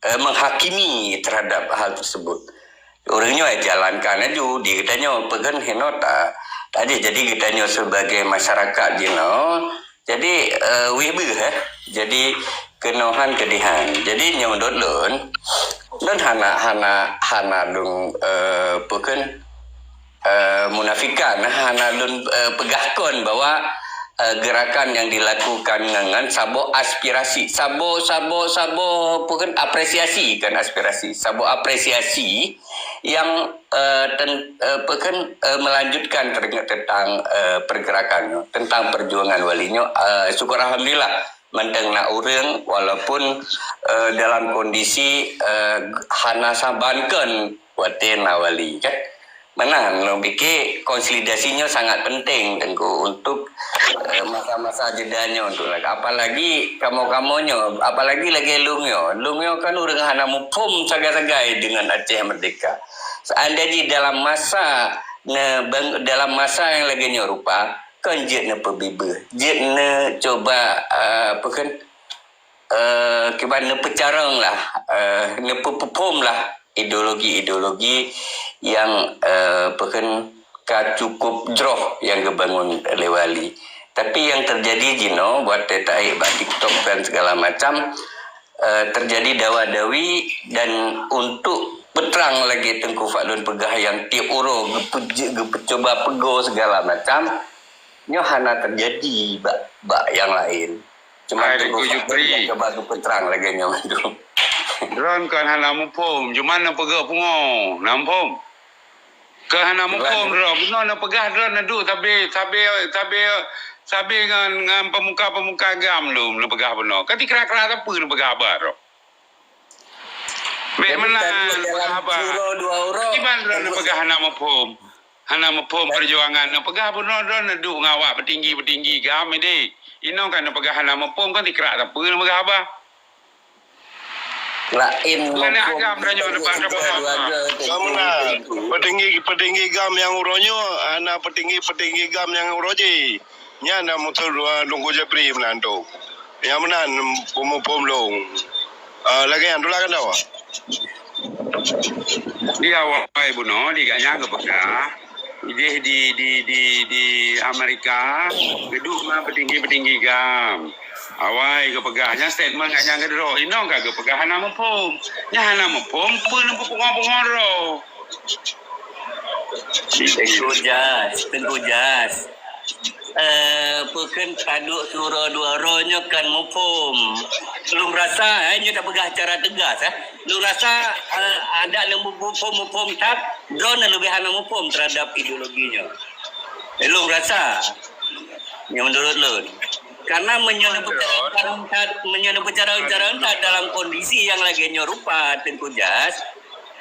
eh, menghakimi terhadap hal tersebut. Ureuëng nyoe jalankan laju di geutanyoe peukheun hinoe ta, ta jih. Jadi geutanyoe sebagai masyarakat jinoe, jadi, eh, wéh beuh, eh. Jadi keunohan keudihan. Jadi nyoe menurut lôn, lôn hana, hana, hana lôn, eh, peukheun, eh, munafikan, hana lôn, eh, peugah kon bahwa, eh, gerakan yang dilakukan ngan, ngan saboh aspirasi, saboh, saboh, saboh peukheun apresiasi, kan apresiasi, saboh apresiasi yang, eh, ten-, eh, peukheun, eh, melanjutkan ter-, tentang, eh, pergerakan nyoe, tentang perjuangan wali nyoe, eh, syukur alhamdulillah mantong na ureuëng walaupun, eh, dalam kondisi, eh, hana saban kon watée na wali kan. Meunan lôn pikir konsolidasi nyoe sangat penting Teungku untuk, eh, masa-masa jeda nyoe untuk lagak. Apalagi kamoe-kamoe nyoe, apalagi lagée lôn nyoe. Lôn nyoe kan ureuëng hana muphom sagai-sagai dengan Aceh Merdeka. Seandai jih dalam masa ne-, bang-, dalam masa yang lagée nyoe rupa, kon jeuet neupeubibeuh, jeuet neucuba, eh, peukheun, eh, kiban neupeucarông lah, eh, neupeuphom lah ideologi-ideologi yang, eh, peukheun ka cukup jroh yang geubangun lé wali. Tapi yang terjadi jinoe buat teuh taék bak TikTok dan segala macam, eh, terjadi dawa-dawi dan untuk peutrang lagée Teungku Fadlun peugah yang tiep uroe geupeuj-, geupeucuba peugo segala macam, nyoe hana terjadi bak, bak yang lain. Cuma Hai, Teungku Teungku Fadlun Jupri. Yang cuba geupeutrang lagée nyoe mandum. Droen kon hana muphom, cuma neupeugah pungo, na muphom. Kon hana muphom droen, bunoe neupeugah droen neuduek sabe, sabe, sabe, sabe ngon, ngon pemuka-pemuka GAM lom neupeugah bunoe. Ka tikra-kra sapeue neupeugah haba droen. Bék meunan neupeugah haba. Kiban droen neupeugah hana muphom. Hana muphom perjuangan. Neupeugah bunoe droen neuduek ngon awak peutinggi-peutinggi GAM ideh. Inoe kan neupeugah hana muphom, kan tikra sapeue neupeugah haba. Laén bukan agam tanyoe depan depan. Kamu na petinggi-petinggi GAM nyang uroe nyoe, hana petinggi-petinggi GAM nyang uroe jih. Nyan na muncul dua Teungku Japri meunan tu. Nyang meunan peumuphom lôn. Ah, lagée nyan tulakan tau. Di awai bunoe di gobnyan geupeugah, ideh di, di, di, di Amerika geuduek ngon petinggi-petinggi GAM. Awai geupeugah, nyan statement gobnyan keudroe, inoe ka geupeugah hana muphom. Nyan hana muphom, peue neupeupungo-pungo droe. Teungku Jas, Teungku Jas. Eh, peukheun taduek siuroe dua uroe nyoe kan muphom. Lôn rasa, eh, nyoe tapeugah cara teugas, eh. Lôn rasa, eh, adak lôn muphom-muphom that, droen leubeh hana muphom terhadap ideologi nyoe. Lôn rasa, nyoe menurut lôn. Karena meunyoe neupeucarông that, meunyoe neupeucarông-carông that dalam kondisi nyang lagée nyoe rupa, Teungku Jas,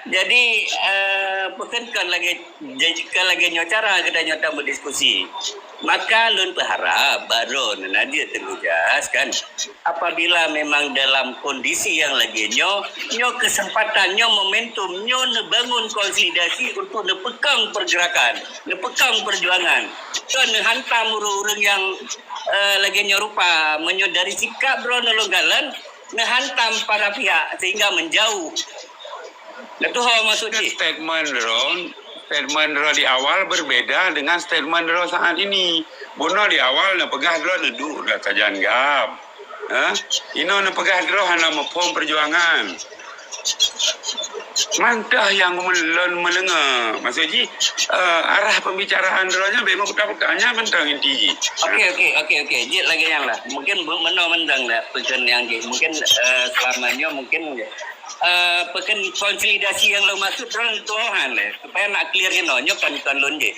Jadi, eh, bukan kan lagi, jadi kan lagi nyoe cara kita nyoe tambah diskusi. Maka lôn berharap baru nanti tegujas kan, apabila memang dalam kondisi yang lagi nyoe, nyoe kesempatan, nyoe momentum, nyoe nebangun konsolidasi untuk nepekang pergerakan, nepekang perjuangan. Kan nehantam ureuëng-ureuëng yang eh, lagi nyoe rupa, meunyoe dari sikap droe nolong galan, nehantam para pihak sehingga menjauh. Nah, tu ho maksud jih. Statement droe, statement droe di awal berbeda dengan statement droe saat ini. Bunoe di awal neupeugah droe neuduek dah sajan gam. Eh? Inoe neupeugah droe hana muphom perjuangan. Mantah yang lôn meulengah. Maksud jih, eh, arah pembicaraan droe nyan bèk meuputa-puta, nyan mantong inti jih. Okey, okey, okey, okey. Jeuet lagèe nyan lah. Mungkin bu-, meunoe mantong dah peukeuneuk nyang jih. Mungkin, eh, selama nyoe mungkin, eh, peukeuneuk konsolidasi nyang lôn maksud droe tuohan lé. Supaya nak clear keunoe. Nyoe kan, kan lôn jih.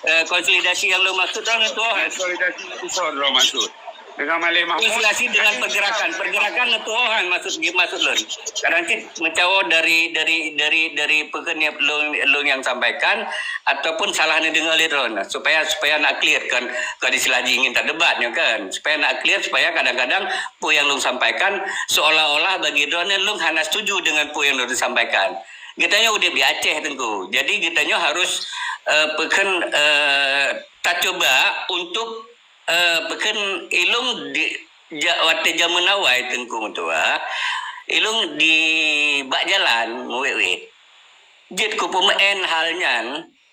Eh, konsolidasi nyang lôn maksud droe tuohan. Konsolidasi itu droe maksud. Dengan Malik Mahmud. Konsolidasi dengan pergerakan. Pergerakan neutuohan maksud, maksud lôn. Kadang cit mencawo dari, dari, dari, dari peukeuneuk lôn, lôn nyang sampaikan ataupun salah neudeungoe lé droe. Supaya, supaya nak clear kan, kan istilah jih ingin tadebat nyoe kan. Supaya nak clear, supaya kadang-kadang peue nyang lôn sampaikan seolah-olah bagi droe lôn hana setuju dengan peue nyang lôn sampaikan. Geutanyoe udép di Aceh, Teungku. Jadi geutanyoe harus, eh, peukeuneuk, eh, tacuba untuk eh, peukeuneuk ilôn di, ja-, watèe jameun awai Teungku meutuah, ilôn di bak jalan meuwét-wét. Jeuet kupeumeu'en hal nyan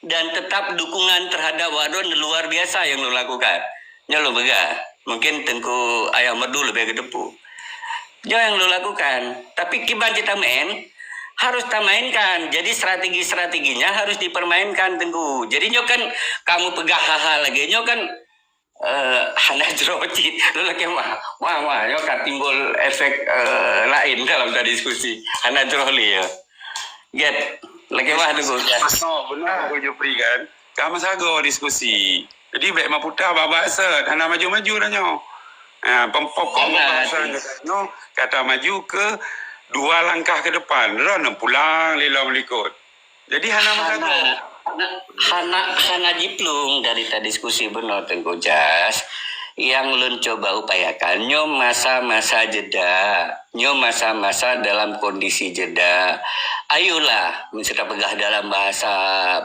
dan tetap dukungan terhadap awak droe luar biasa nyang lôn lakukan. Nyoe lôn peugah, mungkin Teungku Ayah Merdu leubeh geuteupeue. Nyoe nyang lôn lakukan. Tapi kiban cit tameu'en, harus tamainkan. Jadi strategi-strateginya harus dipermainkan, Teungku. Jadi nyoe kan kamoe peugah hal-hal lagèe nyoe kan, eh, hana jroh cit. Lôn lakèe meu'ah. Meu'ah, meu'ah. Nyoe ka timbul efek, eh, laén dalam tadiskusi. Hana jroh lé, ya. Gèt. Lakèe meu'ah, Teungku. Beutôi, beutôi, Teungku Jufri kan. Ka meusagoe diskusi. Jadi bèk meuputa bak-bak sat, hana maju-maju dah nyoe. Ha, pem-, pokok pembahasan kita nyoe, ka tamaju keu dua langkah ke depan. Droeneuh pulang lé lom likot. Jadi hana meusagoe. Hana, hana, hana jiplueng dari tadiskusi bunoe Teungku Jas. Nyang lôn cuba upayakan, nyoe masa-masa jeda. Nyoe masa-masa dalam kondisi jeda. Ayolah, meuseuti peugah dalam bahasa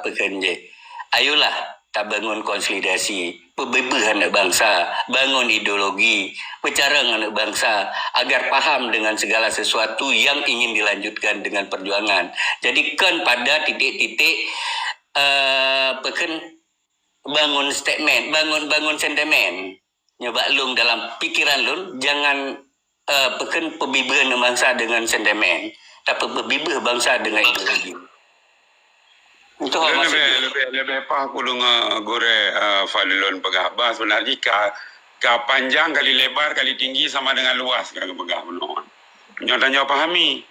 peukeuneuk jih. Ayolah, tabangun konsolidasi, peubeubaih aneuk bansa, bangun ideologi, peucarông aneuk bansa agar paham dengan segala sesuatu yang ingin dilanjutkan dengan perjuangan. Jadi kon pada titik-titik, eh, peukeuneuk bangun statement, bangun, bangun sentimen. Nyoe bak lôn dalam pikiran lôn, jangan, eh, peukeuneuk peubeubaih bansa dengan sentimen, tapi peubeubaih bansa dengan ideologi. Itu hal maksud dia. Leubeh, leubeh, leubeh paih kudeungoe Gurèe, eh, Fadlon peugah bah, sebenarnya ka, ka panjang kali lebar kali tinggi sama dengan luas ka geupeugah bunoe. Nyoe tanyoe pahami.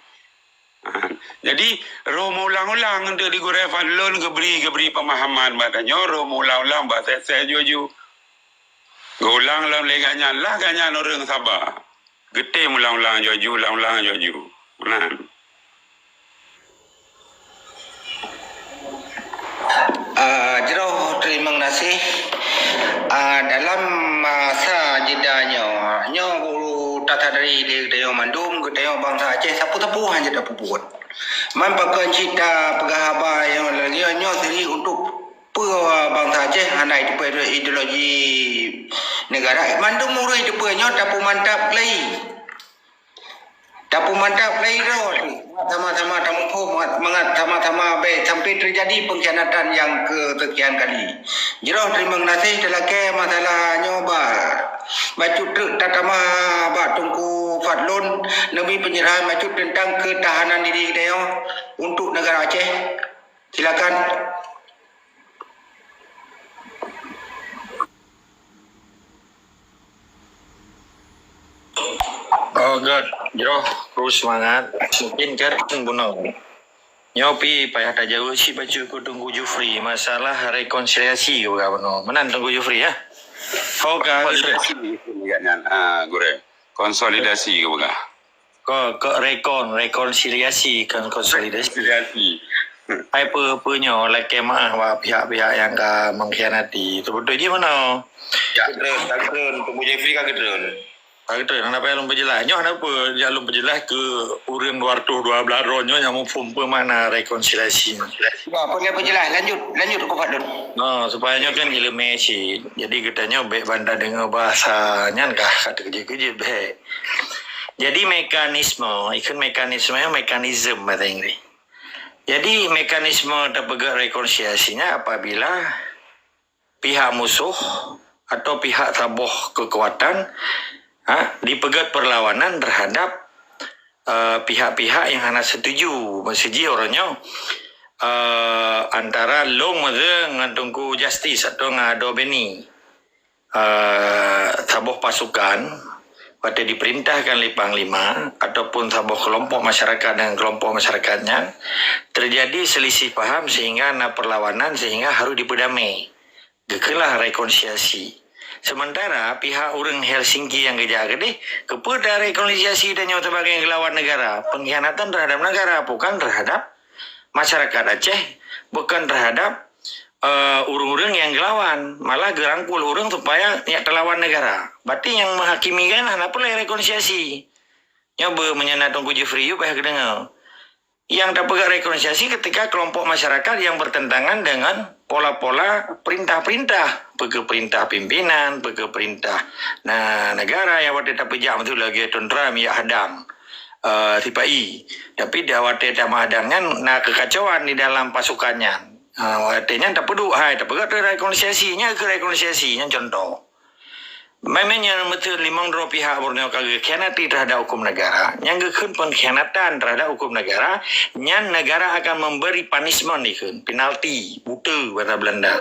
Ha, jadi, roh meuulang-ulang untuk di Gurèe Fadlon geubri, geubri pemahaman bak tanyoe, roh meuulang-ulang bak sèe-sèe ju-ju. Geuulang lom lé gobnyan lah, gobnyan ureueng saba. Geutem ulang-ulang ju-ju, ulang-ulang ju-ju. Nah. Ah, jroh teurimong gaséh. Ah, dalam masa jeda nyoe, nyoe guru tasadari lé geutanyoe mandum, geutanyoe bansa Aceh sapeue-sapeue hana jeuet tapeubuet. Man pakon cit tapeugah haba nyang lagèe nyoe siri untuk peue bansa Aceh hana jiteupeue ideologi negara. Mandum ureueng jiteupeue nyoe tapeumantap lé. Tapeumantap lé droe, sama-sama tamuphom mangat, mangat sama-sama bèk sampai teujadi pengkhianatan nyang keuseukian kali. Jroh teurimong gaséh talakèe masalah nyoe ba. Bacut treuk tatamah bak Teungku Fadlon, neubri pencerahan bacut teuntang keutahanan diri geutanyoe untuk negara Aceh. Silakan. Oh, göt. Jroh, terus semangat. Mungkin kan bunoe. Nyoe pih payah tajaweueb cit bacut keu Teungku Jufri, masalah rekonsiliasi geupeugah bunoe. Meunan Teungku Jufri, ya? Ho ka. Konsolidasi, ya, nyan. Ah, Gurèe. Konsolidasi geupeugah. Kok, kok rekon, rekonsiliasi, kon konsolidasi. Konsolidasi. Hai peue, peue nyoe lakée meu'ah bak pihak-pihak nyang ka mengkhianati. Teubeutôi jih meunoe. Ya, treun, ka treun, Teungku Jeffrey ka treun. Ka treun, hana payah lôn peujeulaih. Nyoe hana peue, jak lôn peujeulaih keu ureuëng dua ratus dua belas droe nyoe nyang muphom peue makna rekonsiliasi. Wah, peue peujeulaih, lanjut, lanjut Teungku Fadlun. Nah, supaya nyoe kan ileumé cit. Jadi geutanyoe bék banda deungoe bahasa nyan kah ka teukeujeuet-keujeuet bék. Jadi mekanisme, ikheun mekanisme, mekanisme bahasa Inggris. Jadi mekanisme tapeugét rekonsiliasi nyan apabila pihak musoh atau pihak saboh keukuatan, ha, dipeugét perlawanan terhadap, eh, pihak-pihak yang hana setuju. Meuseuji uroe nyoe, eh, antara lôn meuseu ngon Teungku Justice atau ngon Ado Beni. Eh, saboh pasukan watée diperintahkan lé panglima ataupun saboh kelompok masyarakat dengan kelompok masyarakat nyan, terjadi selisih paham sehingga na perlawanan sehingga harus dipeudamé. Geukheun lah rekonsiliasi. Sementara pihak ureuëng Helsinki nyang geujak keudeh, keupeue tarekonsiliasi tanyoe sebagai geulawan negara? Pengkhianatan terhadap negara, bukan terhadap masyarakat Aceh, bukan terhadap, eh, ureuëng-ureuëng nyang geulawan, malah geurangkul ureuëng supaya nyak teulawan negara. Berarti nyang menghakimi kan hana peureulée rekonsiliasi. Nyoe beu meunyoe na Teungku Jeffrey yue payah geudeungoe. Nyang tapeugét rekonsiliasi ketika kelompok masyarakat yang bertentangan dengan pola-pola perintah-perintah, peue keuh perintah pimpinan, peue keuh perintah na negara nyang watée tapeujak beutôi lagée tentara minyak hadang, eh, sipa-i. Tapi dah watée tameuhadang nyan na keukacauan di dalam pasukan nyan. Ha, watée nyan tapeuduek hai, tapeugét rekonsiliasi, nyan keuh rekonsiliasi, nyan contoh. Memang nyan meuteun limong droe pihak Borneo ka geukhianati terhadap hukum negara. Nyang geukheun pengkhianatan terhadap hukum negara, nyan negara akan memberi punishment dikheun, penalti, buta bahasa Belanda.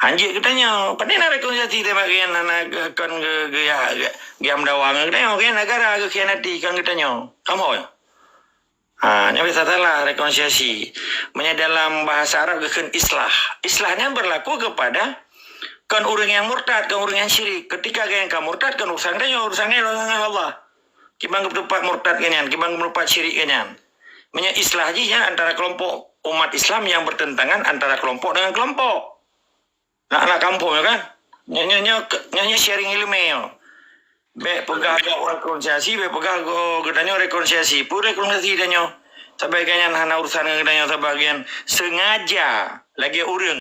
Hanjeuet geutanyoe, pane na rekonsiliasi teuma geuyan hana kon geu-, geuya-, geuya meudawa ngon geutanyoe, geuyan negara geukhianati kon geutanyoe. Kamoe. Ha, nyoe biasa salah rekonsiliasi. Meunyoe dalam bahasa Arab geukheun islah. Islah nyan berlaku kepada kon ureuëng nyang murtad, kon ureuëng nyang syirik. Ketika geuyan ka murtad, kon urusan geutanyoe, urusan geutanyoe ngon Allah. Kiban geupeuteupat murtad geuhnyan, kiban geupeuteupat syirik geuhnyan. Meunyoe islah jih nyan antara kelompok umat Islam yang bertentangan antara kelompok dengan kelompok. Nak, nak kampung ya kan? Nyoe, nyoe, nyoe, nyoe, nyoe sharing ileumé nyoe. Bék peugah geutanyoe rekonsiliasi, bék peugah geu-, geutanyoe rekonsiliasi. Peue rekonsiliasi tanyoe? Sabai geuhnyan hana urusan ngon geutanyoe, sabai geuhnyan sengaja lagée ureuëng.